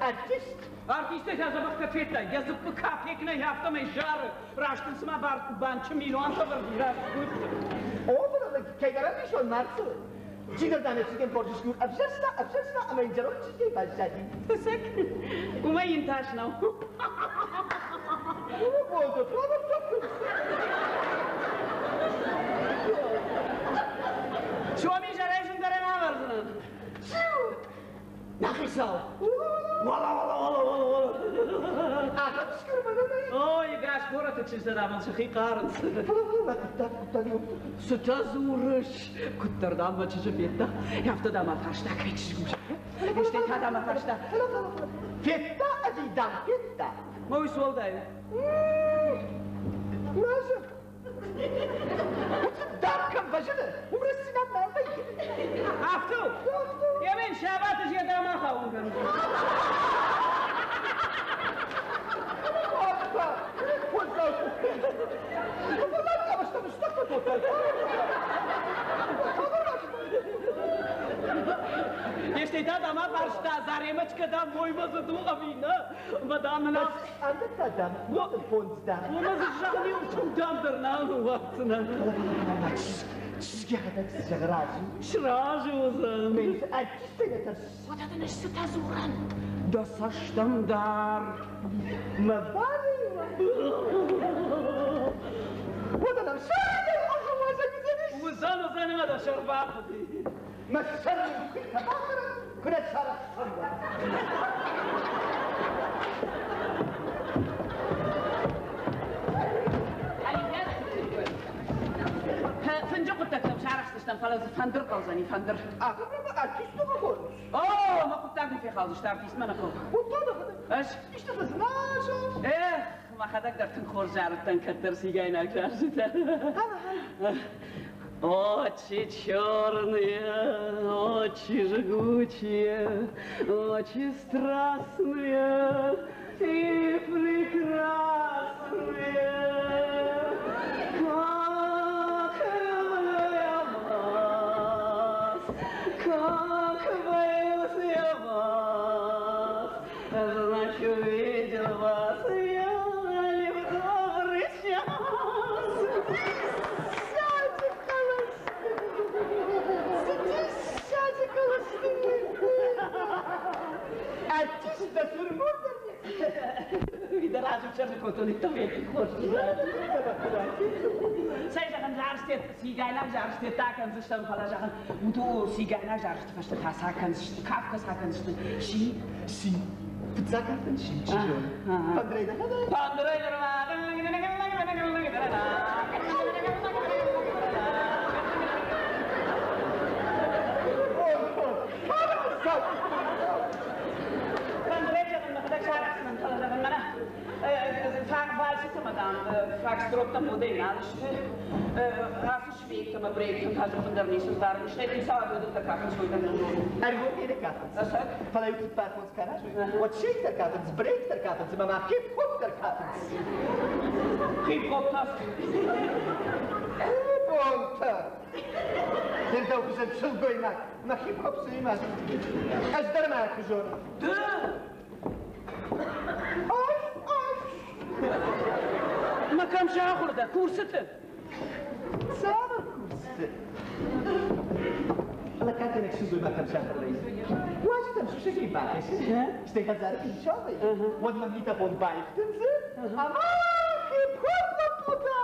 Артист? Артистӕй та дзӕбӕхтӕ федтай, йӕ дзыппы капек нӕй, афтӕмӕй зары. Раст ын цыма банчы милуантӕ вӕрд и, раст. О, фӕлӕ кӕйдӕр ӕмбисон мӕрдты. Чидӕр дӕм ӕфсигӕн хорз скур ӕвзӕрста, ӕвзӕрста ӕмӕ йын зӕронд чызгӕй баззади. Тысӕг, уымӕй йын тас нӕу. О, Боже, Хуыцау! Уала, уала, уала, уала, уала. Ахӕм скӕрмӕ Ой, ӕгас горӕты чызджытӕ дам ыл сӕхи хъарынц. Цытӕ дзурыс? Куыддӕр дам мӕ чызджы федта, афтӕ дам афарста, кӕй чызг у, зӕгъгӕ. Стӕй та дам афарста. Федта ӕви дам федта? Мӕ уый цы уӕлдай у? Ма зӕгъ. Уыцы дам кӕм фӕзыны, уым рӕстдзинад нал вӕййы. Афтӕ у? Емен сабаты зӕдӕм ахауын кӕн. Стӕй та дам афарста, Заремочка, дам, моймӕ дзы ду ӕви нӕ? Ӕмӕ дам нын Ӕндӕртӕ дам, фондз дам. Уымӕ дзы зӕгъын иу дам дӕр нал ныууадздзынӕн. Чызг йӕхӕдӕг цы зӕгъы, разы у? Сразы уыдзӕн. Артисттӕй нӕ тӕрсыс? Уӕдӕ дын ӕз цытӕ дзурӕн? Дӕ цӕстӕм дар. Мӕ бары Уӕдӕ нӕм сӕрдӕй ахӕм уазӕг уыдзӕнис? Уыдзӕн, уыдзӕн ӕмӕ дӕ сӕр бахъуыди. Мӕ сӕр мын куы бахӕрӕд, куы нӕ сарӕхсдзӕн. Фынджы хъуыддӕгтӕм сарӕхстыстӕм, фӕлӕ дзы фӕндыр хъӕудзӕни, фӕндыр. Ахӕм артисты фӕхонынц? О, мӕ хъуыддаг нын фехалдзысты, артистмӕ нӕ хъӕуы. Уыдтон ӕхӕдӕг. Ӕз? Исты фӕзыназы? Эх, мӕхӕдӕг дӕр тынг хорз зарыдтӕн кӕддӕр цигайнаг зарджытӕ. Очи черные, очи жгучие, очи страстные и прекрасные. Как люблю я вас, как боюсь я вас, значит, увидел вас я ли в добрый час. Десятик холостых! Десятик холостых! Артист дӕ сырмур дӕр Уый дӕр азы сӕрды кодтон, иттӕг хорз. Цӕй зӕгъын, зарстет, цигайнаг зарстет акӕндзыстӕм, фӕлӕ зӕгъын, уыдо цигайнаг зарсты фӕстӕ та цы акӕндзысты, кафгӕ цы акӕндзысты, си? Си. Фыццаг кафтӕн си, чи зоны. Фӕндырӕй дӕр Фӕндырӕй дӕр Фӕндырӕй зӕгъын, мӕхӕдӕг сарӕхсынӕн, фӕлӕ зӕгъын, мӕнӕ вальсытӕ дам, фокстроттӕ модӕй нал сты. Ацы швейктӕ ӕмӕ брейктӕм та дзы ӕндӕр ницы ӕмбарын. Стӕй хицауад уыдӕттӕ кафынц, уый дӕр нӕ зоны. Ӕргом не кафынц. Ӕцӕг? Фӕлӕ иу цыппар фондз кӕразой, уӕд шейк дӕр кафынц, брейк дӕр кафынц ӕмӕ ма хип-хоп дӕр кафынц. Хип-хоп та Бонтӕ! Ныр дӕу хуызӕн сылгоймаг мӕ хип-хоп цыимӕ. Ӕз дӕр ма куы зонын. Ды! Ӕз, ӕз! Мӕ кӕм сахуыр дӕ? Курсыты? Цавӕр курсыты? Фӕлӕ кӕддӕрӕг сылгоймаг кӕм сахуыр вӕййы? Уазджытӕм сусӕгӕй бакӕсы, стӕй хӕдзары куы исавӕййы, уӕд магнитофон баифтындзы ӕмӕ хип-хоп лӕппутӕ!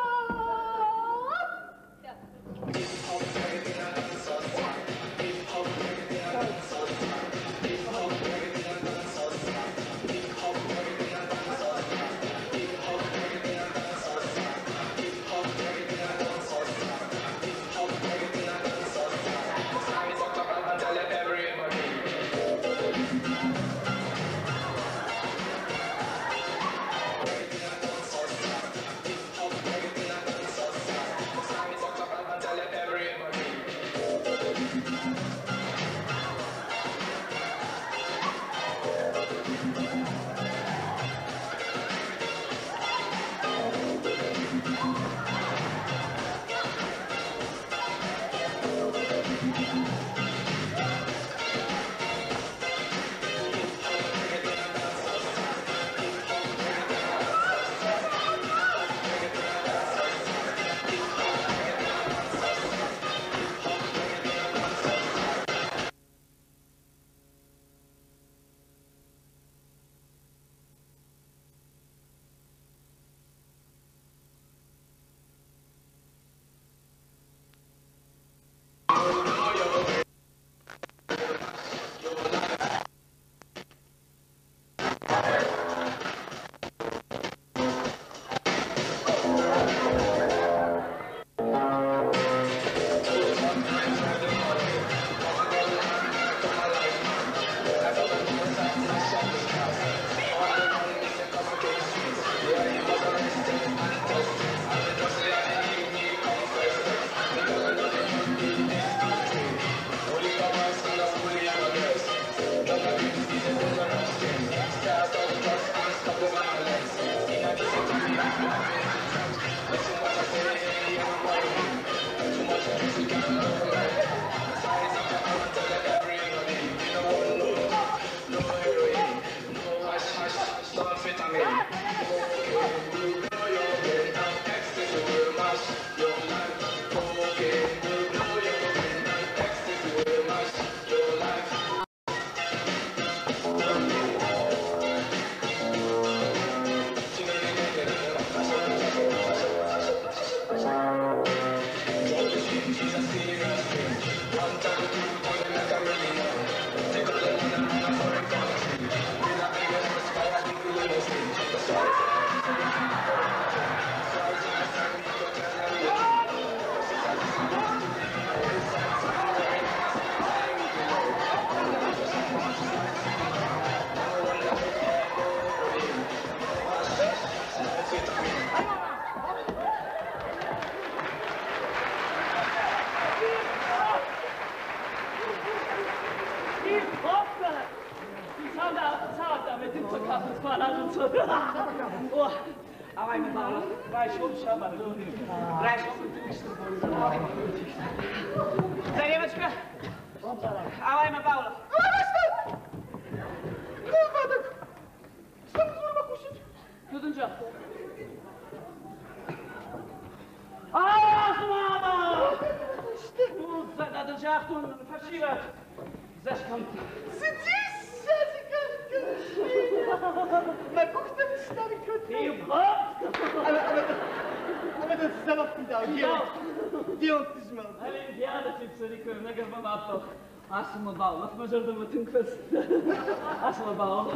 О, ауай мӕ баулӕф. Райсом сабат. Райсом тынг стыр бон. Заревочка, ауай мӕ баулӕф. Тудунча. Ах, мама! Загътон фӕсивӕд, зӕсгӕмттӕ. Мӕ къухтӕ сыстӕрын кодтой. Ӕмӕ дын дзӕбӕх фидау, Георг змӕлд. Олимпиада типсарикы нагӕрмӕ баппах. Ацы мӕ баулӕф, мӕ зӕрдӕмӕ тынг фӕцыд. Ацы мӕ баулӕф.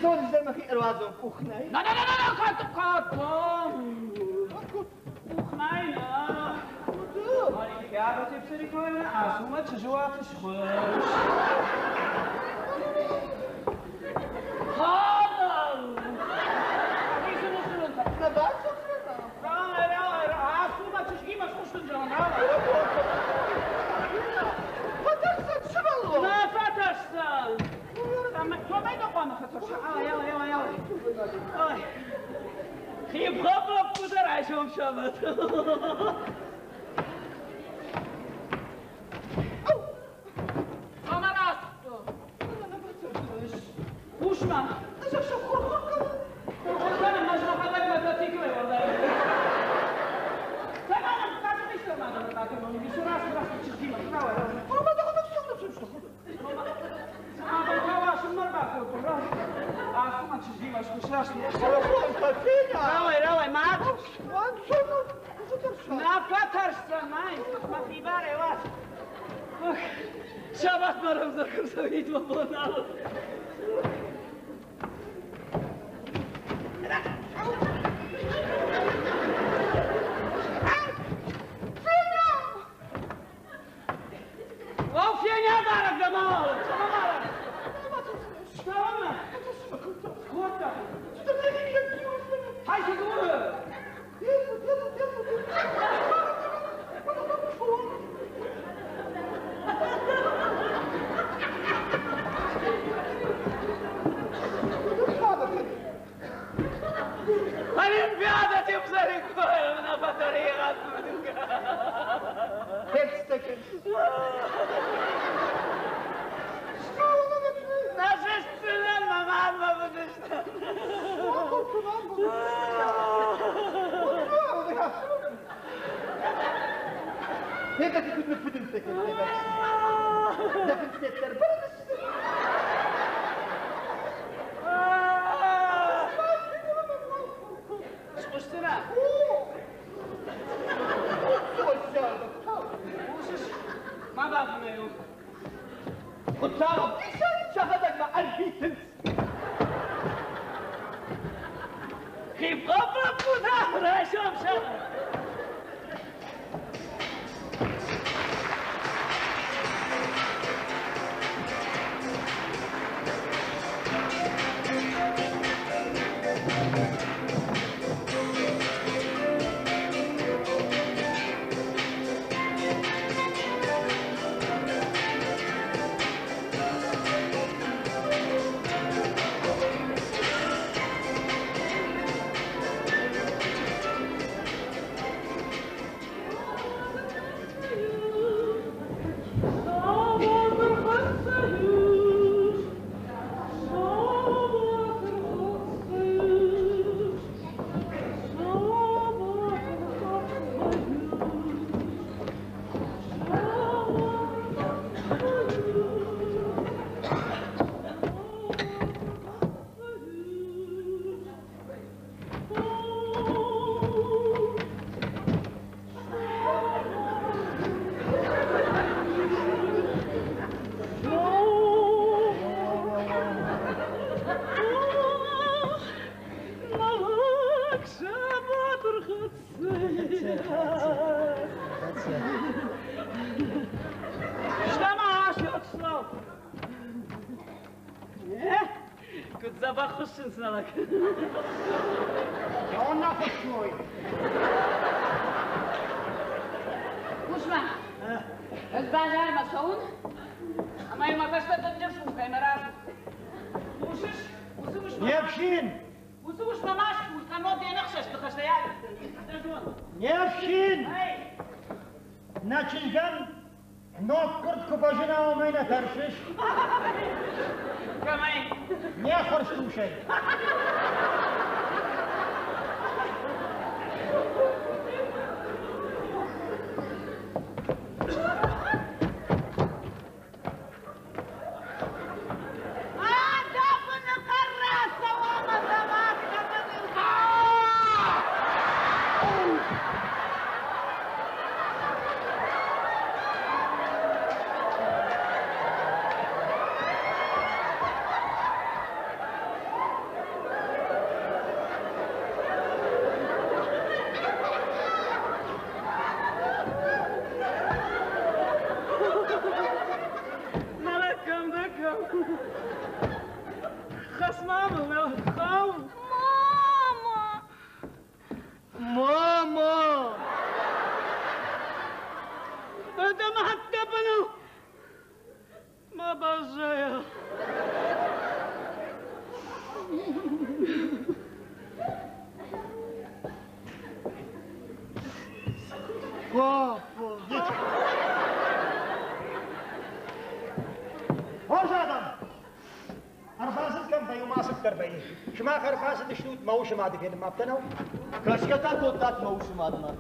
Сон изӕр мӕхи ӕруадзон къухнӕй. На, на, на, на, на, катом, катом. Къухнӕй нӕ. Олимпиада типсарикы ацу мӕ чызджы уаты схуысс. Хадам! Нӕ бацӕудзынӕ? Ацу мӕ чызгимӕ схуыссын зӕгъын. Фӕтӕрсӕн сывӕллон! Нӕ фӕтӕрсдзӕн! Цӕмӕй дӕ хъуамӕ фӕтӕрса? Ай, ай, ай, ай. Ай. Хип-хоп лӕппутӕ райсом сабат. Хъус-ма! Хъуыр кӕнын, ӕз мӕхӕдӕг мотоциклӕй уӕлдай. Цӕмӕн кацы хистӕр ма дӕ бакӕнон, ис раст раст чызгимӕ. Ацы ма чызгимӕ схуыс раст. Рауай, рауай, ма Нӕ фӕтӕрсдзӕн, мӕ мӕ хибарӕй уадз. Сабат ма рӕвдзӕр куы рцӕуид мӕ бон нал. О, Феня дарӕг дӕ ма цӕмӕ марӕг? Цӕмӕ? Скодта. Хай цы дзуры? Олимпиада типсарикоя на батарее Наша мама будешь. Схъусдзынӕ? Хъусыс? Ма бафынӕй у. Хуыцау ӕвдисӕн, сӕхӕдӕг мӕ ӕрвитынц. Хип-хоп лӕппутӕ, райсом сабат. Куыд дзӕбӕх хуыссынц нӕ лӕг. Она хуыссой. Хъус-ма, ӕз базармӕ цӕуын, ӕмӕ йын мӕ фӕстӕ дынджыр сумкӕимӕ рацу. Хъусыс? Уыцы Не фсин! Уыцы усмӕ ма схъус, кӕннод де нӕхсӕст ныхӕстӕй алидздзӕн. Дӕ зон. Не фсин! Нӕ чызгӕн ноггуырд куы фӕзына, уымӕй нӕ тӕрсыс? Кӕмӕй? Не ххуырст усӕй. Мама! Мама! Это маттапанал! Ма баззайа. Папа! Хорз адӕм! Ӕрбацыд кӕм вӕййы, уым ацыддӕр вӕййы. Сымах ӕрбацыдыстут мӕ усы мады фенынмӕ, афтӕ нӕу? Кӕсгӕ та кодтат мӕ усы мадмӕ.